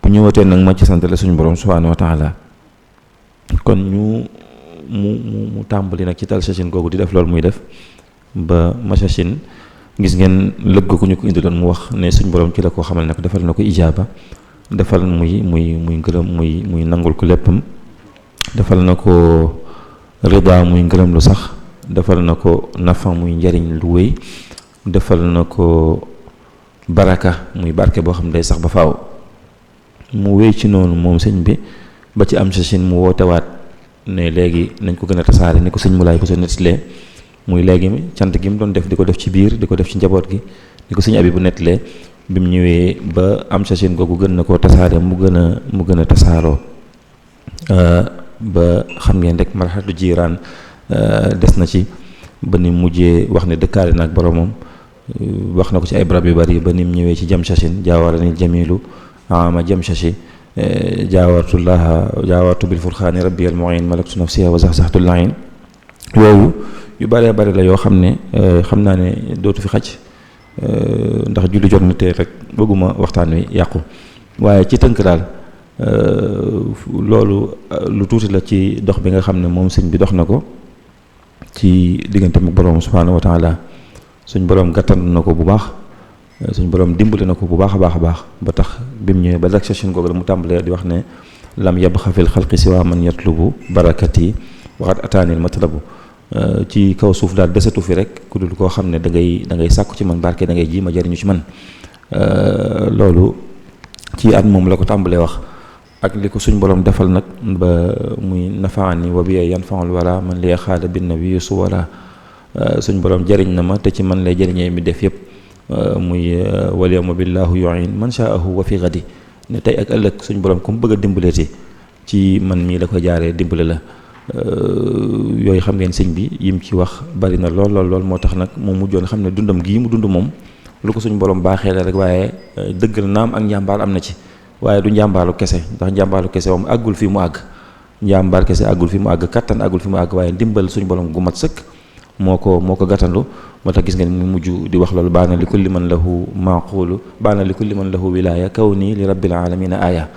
Speaker 4: bu ñëwatee nag ma ci sant la suñu borom subhanahu wa taala kon mu tàmbali nag ci Talsachine googu di def loolu muy def ba Machachine gis ngeen lëgg ku ñu ko indiloon mu wax ne suñ borom ci la koo xamal ne ko defal na ko ijaaba, defal muy ngërëm muy nangul ko léppam, defal na ko rida muy ngërëm lu sax, defal na ko nafa muy njariñ lu wéy, defal na ko baraka muy barke boo xam ne day sax ba faaw. mu wéy ci noonu moom sëñ bi ba ci am sachin mu wootewaat ne léegi nañ ko gën a tasaare ni ko sëñ Moulay Bousso nettalee, muy léegi cant gi mu doon def di ko def ci biir di ko def ci njaboot gi ni ko sëñ Abi bu nettalee, bi mu ñëwee ba am sachin googu gën na koo tasaare mu gën a tasaaroo ba xam ngeen rek marxatu jiiraan des na ci ba ni mujjee wax ne dëkkaale naag boromam. wax na ko ci ay barab yu bari ba ni mu ñëwee ci jam sachin jaawarani jamilu ama jam sachi jaawartu bil furxaani rabbi al muin malaktu nafsiha wa zaxzaxtu lain. yooyu yu bëree bëri la yoo xam ne xam naa ne dootu fi xaj ndax julli jot na te rek bëgguma waxtaan wi yàqu, waaye ci tënk daal loolu lu tuuti la ci dox bi nga xam ne moom sëñ bi dox na ko ci diggante mu borom subhaanahu wa taala. suñ borom gàttan na ko bu baax, suñ borom dimbali na ko bu baax a baax ba tax bi mu ñëwee ba dak session googu la mu tàmbalee di wax ne lam yabxa fil xalqi siwa man yatlubu barakati waxat ataanil matlabu. ci kaw suuf daal desatu fi rek ku dul koo xam ne da ngay sàkku ci man barke, da ngay ji ma jariñu ci man. loolu ci at moom la ko tàmbalee wax ak li ko suñ borom defal nag ba muy nafaani wa bi yanfaul wara man li xaada bin nabi su wara. suñ borom jariñ na ma te ci man lay jariñee mi def yëpp, muy wal yawma billahu yu'in man sha'ahu wa fi ghadi. ne tey ak ëllëg suñ borom ku mu bëgg a dimbaleeti ci man mii la ko jaaree dimbale la. yooyu xam ngeen sëñ bi yim ci wax bari na lool moo tax nag moom mujjoon xam ne dundam gii mu dund moom lu ko suñ borom baaxee la rek, waaye dëggal naam ak njàmbaar am na ci, waaye du njàmbaaru kese, ndax njàmbaaru kese moom àggul fi mu àgg. njàmbaar kese àggul fi mu àgg, kattan àggul fi mu àgg, waaye ndimbal suñ borom gu mat sëkk moo ko gàttandu. moo tax gis ngeen mu mujj di wax loolu baana li kulli man lahu maqulu baana li kulli man lahu wilaya kaw nii li rabbil alamina aya.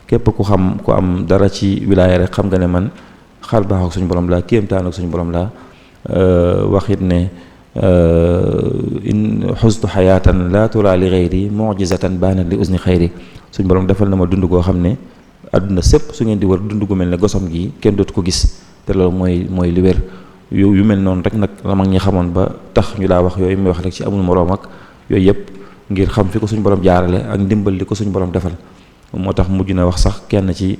Speaker 4: képp ku xam ku am dara ci wilaya rek xam nga ne man xar baax ak suñu borom laa, kéemtaan ak suñu borom laa. waxit ne in xustu xayaatan laa tura li xayri mujizatan baana li usni xayri. suñu borom defal na ma dund goo xam ne àdduna sépp su ngeen di wër dund gu mel ne gosom gi kenn dootu ko gis, te loolu mooy li wér. yu mel noonu rek nag la mag ñi xamoon ba tax ñu daa wax yooyu muy wax rek ci amul moroom ak yooyu yëpp ngir xam fi ko suñu borom jaarale ak ndimbal li ko suñu borom defal. moo tax mujj na wax sax kenn ci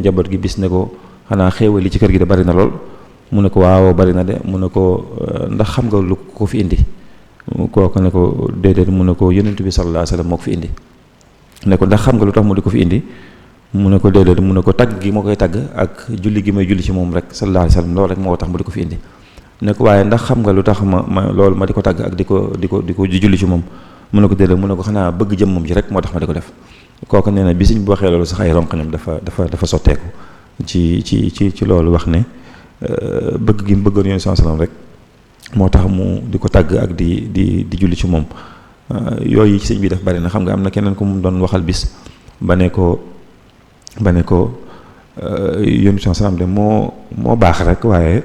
Speaker 4: njaboot gi bis ne ko xanaa xéewal li ci kër gi de bari na lool. mu ne ko waaw bari na de, mu ne ko ndax xam nga lu ko fi indi. kooku ne ko déedéet, mu ne ko yonent bi sallallahu alayhi wasallam moo ko fi indi. ne ko ndax xam nga lu tax mu di ko fi indi. mu ne ko déedéet, mu ne ko tagg gi moo koy tagg ak julli gi may julli ci moom rek sallallahu alayhi wasallam loolu rek moo tax mu di ko fi indi. ne ko waaye ndax xam nga lu tax ma loolu ma di ko tagg ak di ko julli ci moom. mu ne ko déedéet, mu ne ko xanaa bëgg jëm moom ji rek moo tax ma di ko def. kooku nee na bi Sëñ bi waxee loolu sax ay ronqañam dafa sotteeku ci loolu, wax ne bëgg gi mu bëggoon Yonent sallallahu alayhi wasallam rek moo tax mu di ko tagg ak di julli ci moom. yooyu ci sëñ bi def bari na. xam nga am na keneen ku mu doon waxal bis ba ne ko Yonent sallallahu alayhi wasallam de moo baax rek, waaye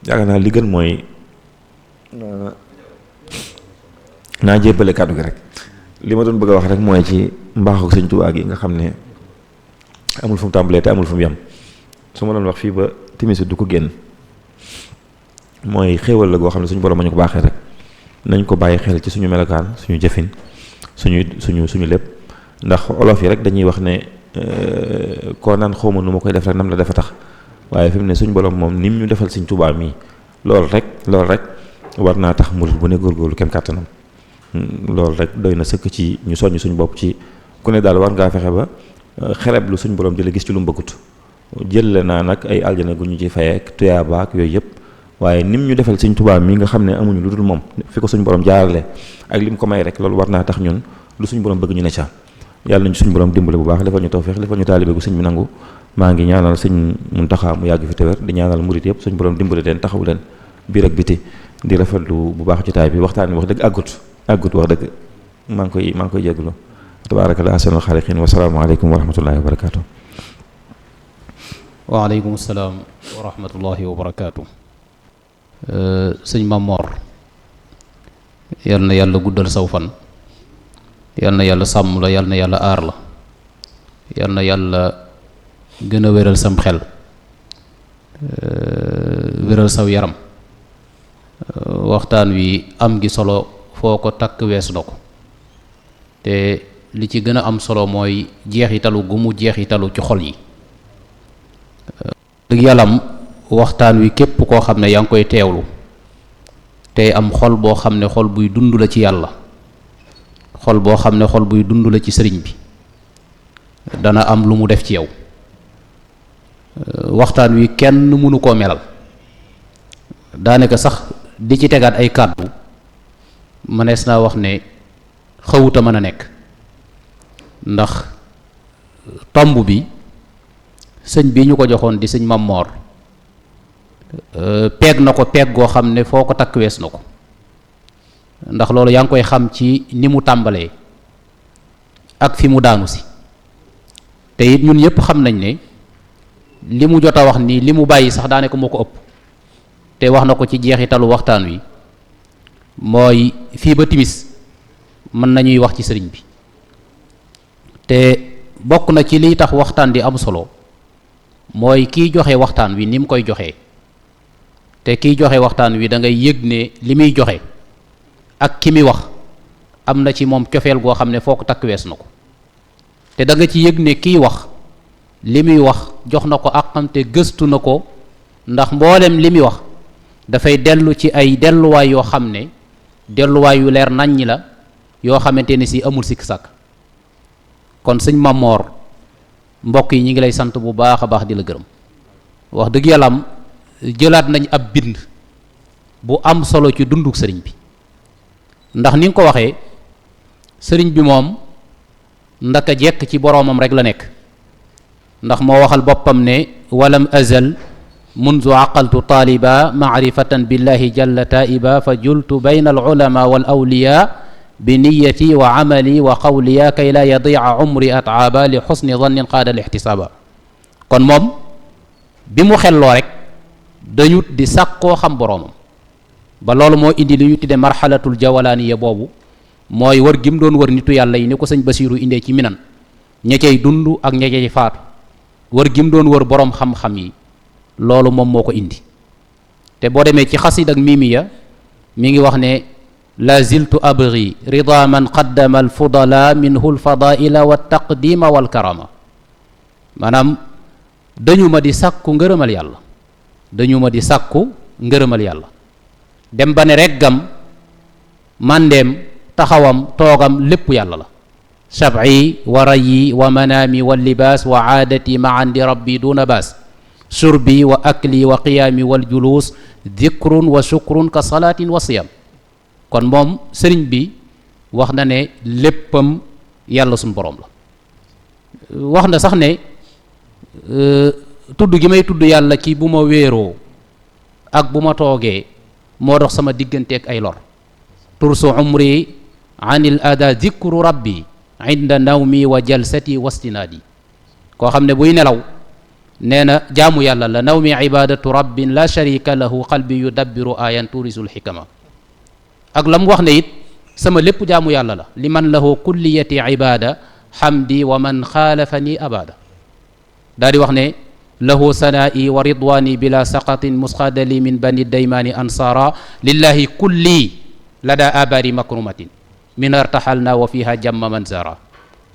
Speaker 4: yaakaar naa li gën mooy naa jébbale kàddu gi rek. li ma doon bëgg a wax rek mooy ci mbaaxu Sëñ Tuubaa gi nga xam ne amul fu mu tàmbalee te amul fu mu yem. su ma doon wax fii ba timis du ko génn, mooy xéewal la goo xam ne suñu borom ma ñu ko baaxee rek. nañ ko bàyyi xel ci suñu melokaan, suñu jëfin, suñu lépp. ndax olof yi rek dañuy wax ne koo naan xawma nu ma koy def rek nam la dafa tax. waaye fi mu ne suñ borom moom ni mu ñu defal Sëñ Tuubaa mii loolu rek war naa tax murid bu ne góorgóorlu kem kàttanam. loolu rek doy na sëkk ci ñu soññ suñ bopp ci ku ne daal war ngaa fexe ba xereb lu suñ borom di la gis ci lu mu bëggut. jël naa nag ay aljana gu ñu ci fayeek tuyaaba ak yooyu yëpp waaye nim ñu defal sëñ Tuubaa mi nga xam ne amuñu lu dul moom fi ko suñu borom jaarale ak lim ko may rek loolu war naa tax ñun lu suñu borom bëgg ñu ne ca yàlla nañu suñu borom dimbale bu baax defal ñu tawfeex defal ñu taalibe gu sëñ bi nangu maa ngi ñaanal sëñ Muntaxa mu yàgg fi te wér di ñaanal murit yëpp suñu borom dimbale leen taxawu leen biir ak biti di rafetlu bu baax jotaay bi waxtaan bi wax dëgg àggut wax dëgg maa ngi koy jégalu tabaarakallah ahsanul xaaliqiin wa salaamu aleykum wa rahmatullahi wa barakaatu.
Speaker 3: waaleykum salaam wa rahmatullahi wa barakaatu. sëñ Mamor yal na yàlla guddal saw fan, yal na yàlla sàmm la, yal na yàlla aar la, yal na yàlla gën a wéral sam xel, wéral saw yaram. waxtaan wi am gi solo foo ko takk weesu na ko, te li ci gën a am solo mooy jeexitalu gu mu jeexitalu ci xol yi. dëgg yàllam waxtaan wi képp koo xam ne yaa ngi koy teewlu tey am xol boo xam ne xol buy dund la ci yàlla, xol boo xam ne xol buy dund la ci sëriñ bi, dana am lu mu def ci yow. waxtaan wi kenn mënu koo melal, daanaka sax di ci tegaat ay kàddu mënees naa wax ne xawuta mën a nekk, ndax tomb bi sëñ bi ñu ko joxoon di sëñ Mamor peeg na ko peeg goo xam ne foo ko takk wees na ko, ndax loolu yaa ngi koy xam ci ni mu tàmbalee ak fi mu daanu si. te it ñun ñëpp xam nañ ne li mu jot a wax nii li mu bàyyi sax daanaka moo ko ëpp, te wax na ko ci jeexitalu waxtaan wi, mooy fii ba timis mën nañuy wax ci sëriñ bi. te bokk na ci liy tax waxtaan di am solo mooy kiy joxe waxtaan wi ni mu koy joxee, te kiy joxe waxtaan wi da ngay yëg ne li muy joxe ak ki muy wax am na ci moom cofeel goo xam ne foo ko takk wees na ko, te da nga ci yëg ne kiy wax li muy wax jox na ko àqam te gëstu na ko, ndax mboolem li muy wax dafay dellu ci ay delluwaay yoo xam ne delluwaay yu leer naññi la, yoo xamante ne si amul sikk sàkk. kon sëñ Mamor mbokk yi ñi ngi lay sant bu baax a baax di la gërëm. wax dëgg yàlla am jëlaat nañ ab bind bu am solo ci dunduk sëriñ bi, ndax ni nga ko waxee sëriñ bi moom ndaka jekk ci boroomam rek la nekk, ndax moo waxal boppam ne walam azal munzu aqaltu taaliba maarifatan billahi jalla taiba fa jultu bayna al ulama wal awliya bi niyati wa amali wa qawliya kay la yadia umri ataaba li xusni dannin qaada al ixtisaaba. kon moom bi mu xelloo rek dañu di sàkkoo xam boroomam, ba loolu moo indi li ñu tudde marxalatul jawalaaniya boobu, mooy wër gi mu doon wër nitu yàlla yi ni ko sëñ Basiiru indee ci minan, ña cay dund ak ña cay faatu, wër gi mu doon wër boroom xam-xam yi, loolu moom moo ko indi. te boo demee ci xasid ak miimiya mi ngi wax ne la ziltu abri rida man qaddama al fudala minhu l fadaila wa taqdima wal karama. maanaam dañu ma di sàkku ngërëmal yàlla, dañu ma di sàkku ngërëmal yàlla, dem ba ne reggam màndeem taxawam toogam lépp yàlla la. sab'i wa rayi wa manaami wa libaas wa aadati maan di rabbi duna baas, surbi wa akli wa qiyaami wal juluus dikrun wa shukrun ka salaatin wa siyam. kon moom sëriñ bi wax na ne léppam yàlla suñ boroom la. wax na sax ne tudd gi may tudd yàlla ci bu ma wéeroo ak bu ma toogee moo dox sama digganteeg ay lor. tursu umri anil ada dikru rabbi inda nawmi wa jalsati wastinaadi. koo xam ne buy nelaw nee na jaamu yàlla la, nawmi ibadatu rabbin la sharika lahu qalbi yudabbiru ayan turisul xikama. ak la mu wax ne it sama lépp jaamu yàlla la, liman lahu kulliyati ibada hamdi wa man xaalafani abada. daa di wax ne lahu sanaa'i wa ridwani bila saqatin musqadali min bani daymaani ansara lillahi kulli lada abari makrumatin min artaxalna wa fiha jamma manzara.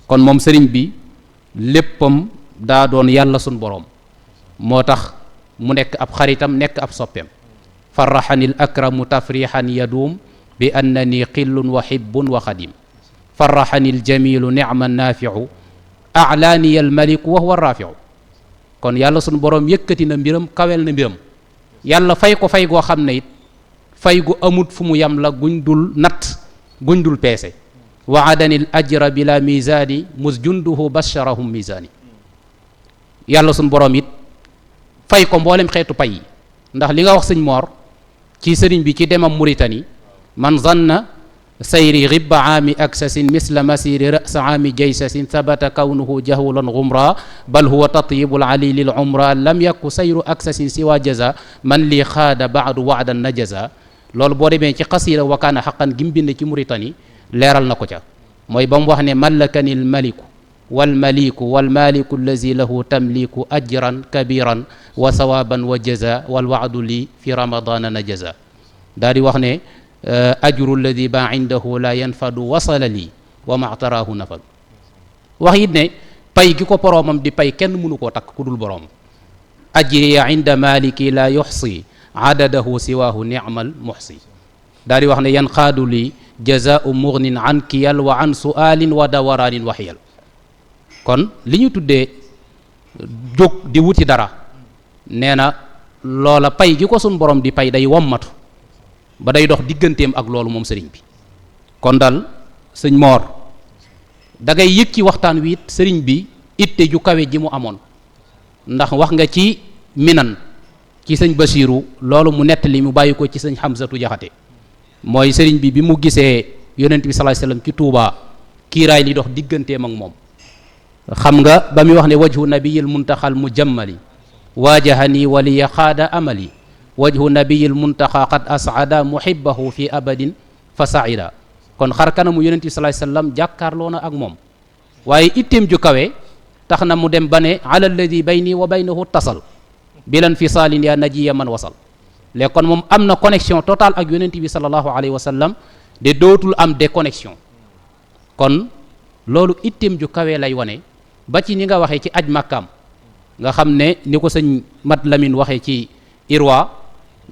Speaker 3: kon moom sëriñ bi léppam daa doon yàlla sun boroom, moo tax mu nekk ab xaritam nekk ab soppeem. farraxani l akramu tafrixan yaduum bi annani qillun wa hibbun wa xadim. farraxani l jamilu nicma naafiu alaaniya al maliku wa huwa raafiu. kon yàlla sun boroom yëkkati na mbiram, kawel na mbiram, yàlla fay ko fay goo xam ne it fay gu amut fu mu yam la guñ dul natt guñ dul peese waadanil ajra bila misaani mus junduhu basharahum misaani yàlla suñ borom it fay ko mboolem xeetu pay yi ndax li nga wax sëñ Moor ci sëriñ bi ci demam Mauritanie man zanna sayri ribba aami aksasin misla masiri rasa aami jaysasin sabata kawnuhu jahulan gumra bal huwa tatyibul ali lil umra lam yaku sayru aksasin siwa jaza man lii xaada baadu waadan na jaza loolu boo demee ci xasiida wakaana xaqan gi mu bind ci Mauritanie leeral na ko ca mooy ba mu wax ne mallakani l maliku walmaliku walmaliku allazi lahu tamliku ajran kabiran wa sawaban wa jaza walwaadu lii fi ramadana na jaza daal di wax ne ajru alladi ba indahu la yanfadu wasala lii wa maxtaraahu nafad wax it ne pay gi ko boroomam di pay kenn mënu koo takk ku dul boroom ajriya inda maliki la yuxsi adadahu siwaahu ni'mal muxsi daal di wax ne yan xaadu lii jazaau mugnin an kiyal wa an sualin wa dawaraanin waxiyal kon li ñu tuddee jóg di wuti dara nee na loola pay gi ko sun borom di pay day wommatu ba day dox digganteem ak loolu moom sëriñ bi kon dal sëñ Moor da ngay yëg ci waxtaan wi it sëriñ bi itte ju kawe ji mu amoon ndax wax nga ci minan ci sëñ Basiiru loolu mu nettali mu bàyyi ko ci sëñ Xamsatu Jaxate mooy sëriñ bi mu gisee yonent bi sallallahu alayhi wasallam ci Tuubaa kiiraay li dox digganteem ak moom xam nga ba muy wax ne wajhu nabiyil muntaxal mujammali waajahani waliya xaada amali wajhu nabiyil muntaxa qad asada muhibbahu fi abadin fa saida kon xar kanamu yonent bi sallallahu alayhi wasallam jàkkaarloo na ak moom waaye itteem ju kawe tax na mu dem ba ne ala alladi bayni wa baynahu tasal bilan fisaalin ya najiya man wasal léegi kon moom am na connexion totale ak yonent bi sallallahu alayhi wasallam de dootul am déconnexion kon loolu itteem ju kawe lay wane ba ci ni nga waxee ci aj màkkaam nga xam ne ni ko sëñ Mat Lamin waxee ci irwa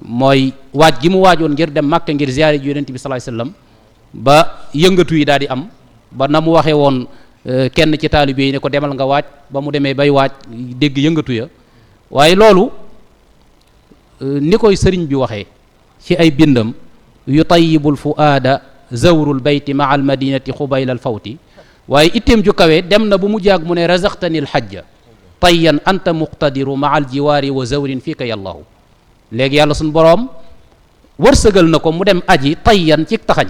Speaker 3: mooy waaj gi mu waajoon ngir dem màkka ngir ziyaare ji yonent bi sallallahu alayhi wasallam ba yëngatu yi daal di am ba na mu waxee woon kenn ci taalibe yi ne ko demal nga waaj ba mu demee bay waaj dégg yëngatu ya waaye loolu ni koy sëriñ bi waxee ci ay bindam yu tayyibul fuaada zawrul bayti maa al madinati xubayla al fawti waaye itteem ju kawe dem na bu mu jaag mu ne razaqtani al hajja tayyan anta muqtadiru maa al jiwaari wa zawrin fiika yallahu léegi yàlla suñu boroom wërsëgal na ko mu dem aji tayyan ci taxañ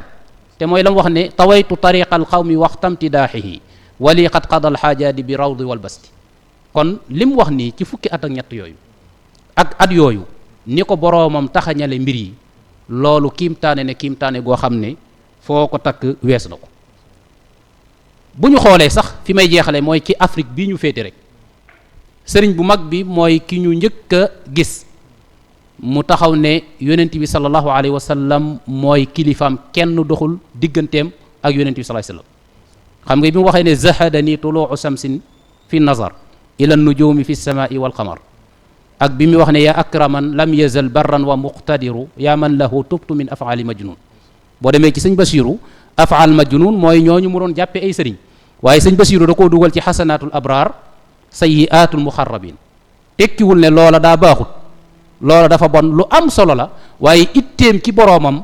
Speaker 3: te mooy la mu wax ne tawaytu tariqa al qawmi waxtamtidaaxihi wali qad qada al xaajaadi bi rawdi wal basti kon li mu wax nii ci fukki at ak ñett yooyu ak at yooyu ni ko boroomam taxañale mbir yi loolu kiimtaane ne kiimtaane goo xam ne foo ko takk wees na ko bu ñu xoolee sax fi may jeexale mooy ci Afrique bii ñu féete rek sëriñ bu mag bi mooy ki ñu njëkk a gis mu taxaw ne yonent bi sallallahu alayhi wa sallam mooy kilifaam kenn doxul digganteem ak yonent bi sallallahu alayhi wa sallam xam nga bi mu waxee ne zahadani tuluu shamsin fi nazar ila nujumi fi samai wal qamar ak bi mu wax ne yaa akraman lam yazal barran wa muqtadiru yaa man lahu tubtu min afaali majnun boo demee ci sëñ Basiiru afaal majnun mooy ñooñu mu doon jàppe ay sëriñ waaye sëñ Basiiru da koo dugal ci xasanaatul abraar sayyiaatul muxarrabin tekkiwul ne loola daa baaxut loola dafa bon lu am solo la waaye itteem ci boroomam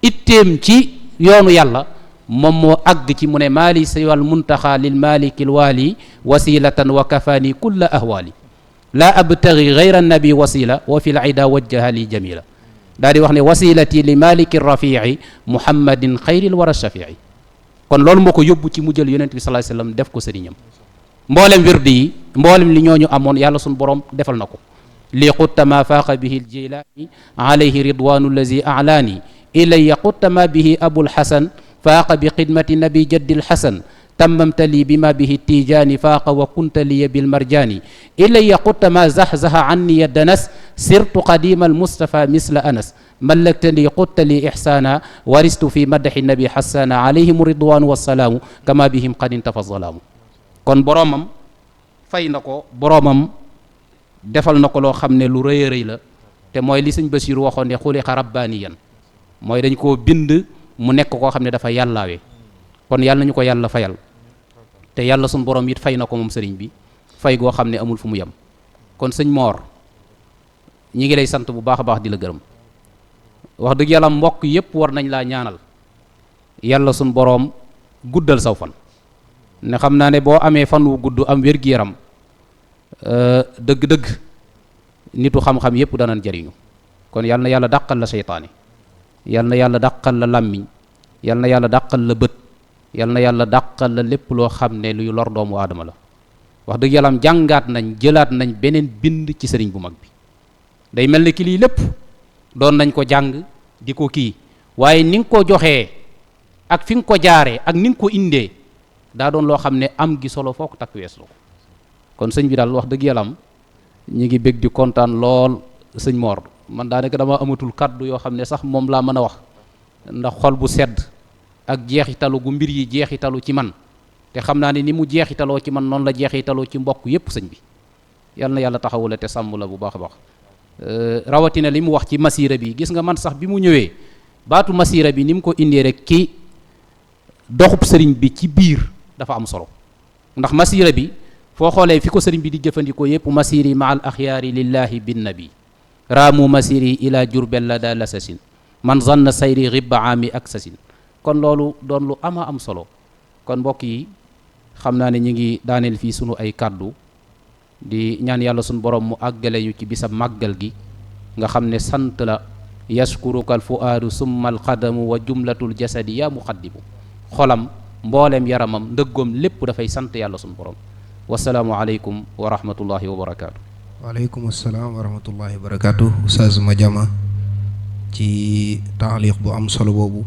Speaker 3: itteem ci yoonu yàlla moom moo àgg ci mu ne maali siwal muntaxa lil malikil waali wasilatan wa kafaani kulla ahwaali laa abtagi gayra nabi wasila wa fi l ida wajjaha li jamila daal di wax ne wasilati li maliki rafii muhammadin xayril wara shafii kon loolu moo ko yóbbu ci mu jël yonent bi sallallahu alayhi wasallam def ko sëriñam mboolem wirdi yi mboolem li ñooñu amoon yàlla suñu borom defal na ko lii xutta ma faaqa bihi aljilaani alayhi ridwanu allazi alaani ilaya xutta ma bihi abul hasan faaqa bi xidmati nabi jaddil hasan tammamta lii bima bihi tijaani faaqa wa kunta liya bilmarjaani ilaya xutta ma zahzaha anni danas sirtu qadima almustafa misla anas mallakta lii xutta lii ihsaana waristu fi madaxi nabi hassana alayhim ridwanu wassalaamu kama bihim qad intafa zalaamu kon boroomam fay na ko boroomam defal na ko loo xam ne lu rëy a rëy la te mooy li sëñ Basiiru waxoon ne xuliqa rabbaaniyan mooy dañ koo bind mu nekk koo xam ne dafa yàllaawe kon yàlla nañu ko yàlla fayal te yàlla suñu borom it fay na ko moom sëriñ bi fay goo xam ne amul fu mu yem kon sëñ Moor ñi ngi lay sant bu baax a baax di la gërëm. wax dëgg yàlla mbokk yépp war nañ laa ñaanal yàlla suñ boroom guddal saw fan, ne xam naa ne boo amee fan wu gudd am wér-gi-yaram dëgg-dëgg nitu xam-xam yépp danañ jariñu. kon yal na yàlla dàqal la seytaane, yal na yàlla dàqal la làmmiñ, yal na yàlla dàqal la bët, yal na yàlla dàqal la lépp loo xam ne luy lor doomu aadama la. wax dëgg yàlla jàngaat nañ jëlaat nañ beneen bind ci sëriñ bu mag bi. day mel ne ki lii lépp doon nañ ko jàng di ko kii, waaye ni nga ko joxee ak fi nga ko jaaree ak ni nga ko indee daa doon loo xam ne am gi solo foo ko takk wees la ko. kon sëñ bi daal wax dëgg yàlla ñi ngi bég di kontaan lool sëñ Mor. man daanaka dama amatul kàddu yoo xam ne sax moom laa mën a wax, ndax xol bu sedd ak jeexitalu gu mbir yi jeexitalu ci man, te xam naa ne ni mu jeexitaloo ci man noonu la jeexitaloo ci mbokk yépp sëñ bi. yal na yàlla taxawu la te sàmm la bu baax a baax. rawatina li mu wax ci masira bi, gis nga man sax bi mu ñëwee baatu masira bi ni mu ko indee rek ki doxub sëriñ bi ci biir dafa am solo. ndax masira bi foo xoolee fi ko sëriñ bi di jëfandikoo yépp masiri ma al axyaari lillahi bin nabi raamu masiri ila jurbel la daa lasasin man zanna sayri ribba aami ak sasin. kon loolu doon lu ama am solo. kon mbokk yi xam naa ne ñu ngi daaneel fii sunu ay kàddu di ñaan yàlla sunu borom mu àggale ñu ci bisab màggal gi nga xam ne sant la. yashkuruka al fuaadu summa al qadamu wa jumlatul jasadi ya muqaddimu. xolam mbooleem yaramam ndëggoom lépp dafay sant yàlla sunu borom. wasalaamu aleykum wa rahmatullahi wa barakaatu.
Speaker 2: waaleykum salaam wa rahmatullahi wa barakaatu. Oustaz Madiama ci taaliq bu am solo boobu,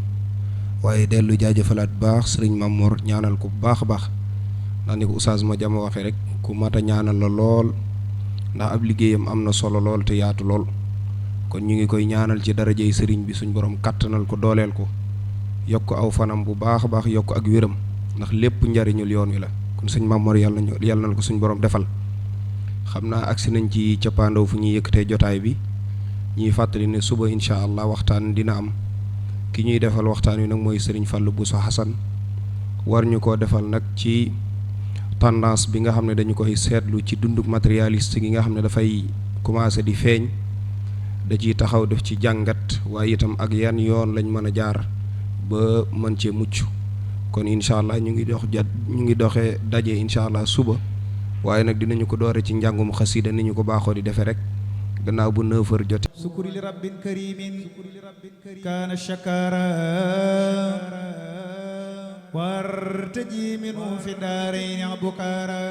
Speaker 2: waaye dellu jaajëfalaat baax sëriñ Mamour ñaanal ko bu baax a baax ndax ni ko Oustaz Madiama waxee rek ku mat a ñaanal la lool, ndax ab liggéeyam am na solo lool te yaatu lool. kon ñu ngi koy ñaanal ci darajey sëriñ bi suñ borom kattanal ko dooleel ko yokk aw fanam bu baax a baax yokk ak wéram, ndax lépp njariñul yoon wi la. kon sëñ Mamour yàlla na ko suñ borom defal. xam naa agsi nañ ci cappaandaw fu ñuy yëkkatee jotaay bi, ñuy fàttali ne suba incha allah waxtaan dina am. ki ñuy defal waxtaan wi nag mooy sëriñ Fallou Bousso Hassan, war ñu koo defal nag ci tendance bi nga xam ne dañu koy seetlu ci dunduk matérialiste gi nga xam ne dafay commencé di feeñ. da ciy taxaw def ci jàngat, waaye itam ak yan yoon lañ mën a jaar ba mën cee mucc. kon incha allah ñu ngi doxee daje incha allah suba, waaye nag dinañu ko doore ci njàngum xasida ni ñu ko baaxoo di defee rek gannaaw bu 9h jotee.
Speaker 1: sukuri li rabbin karimin kaana shakara wartaji minu fi daarayni bukara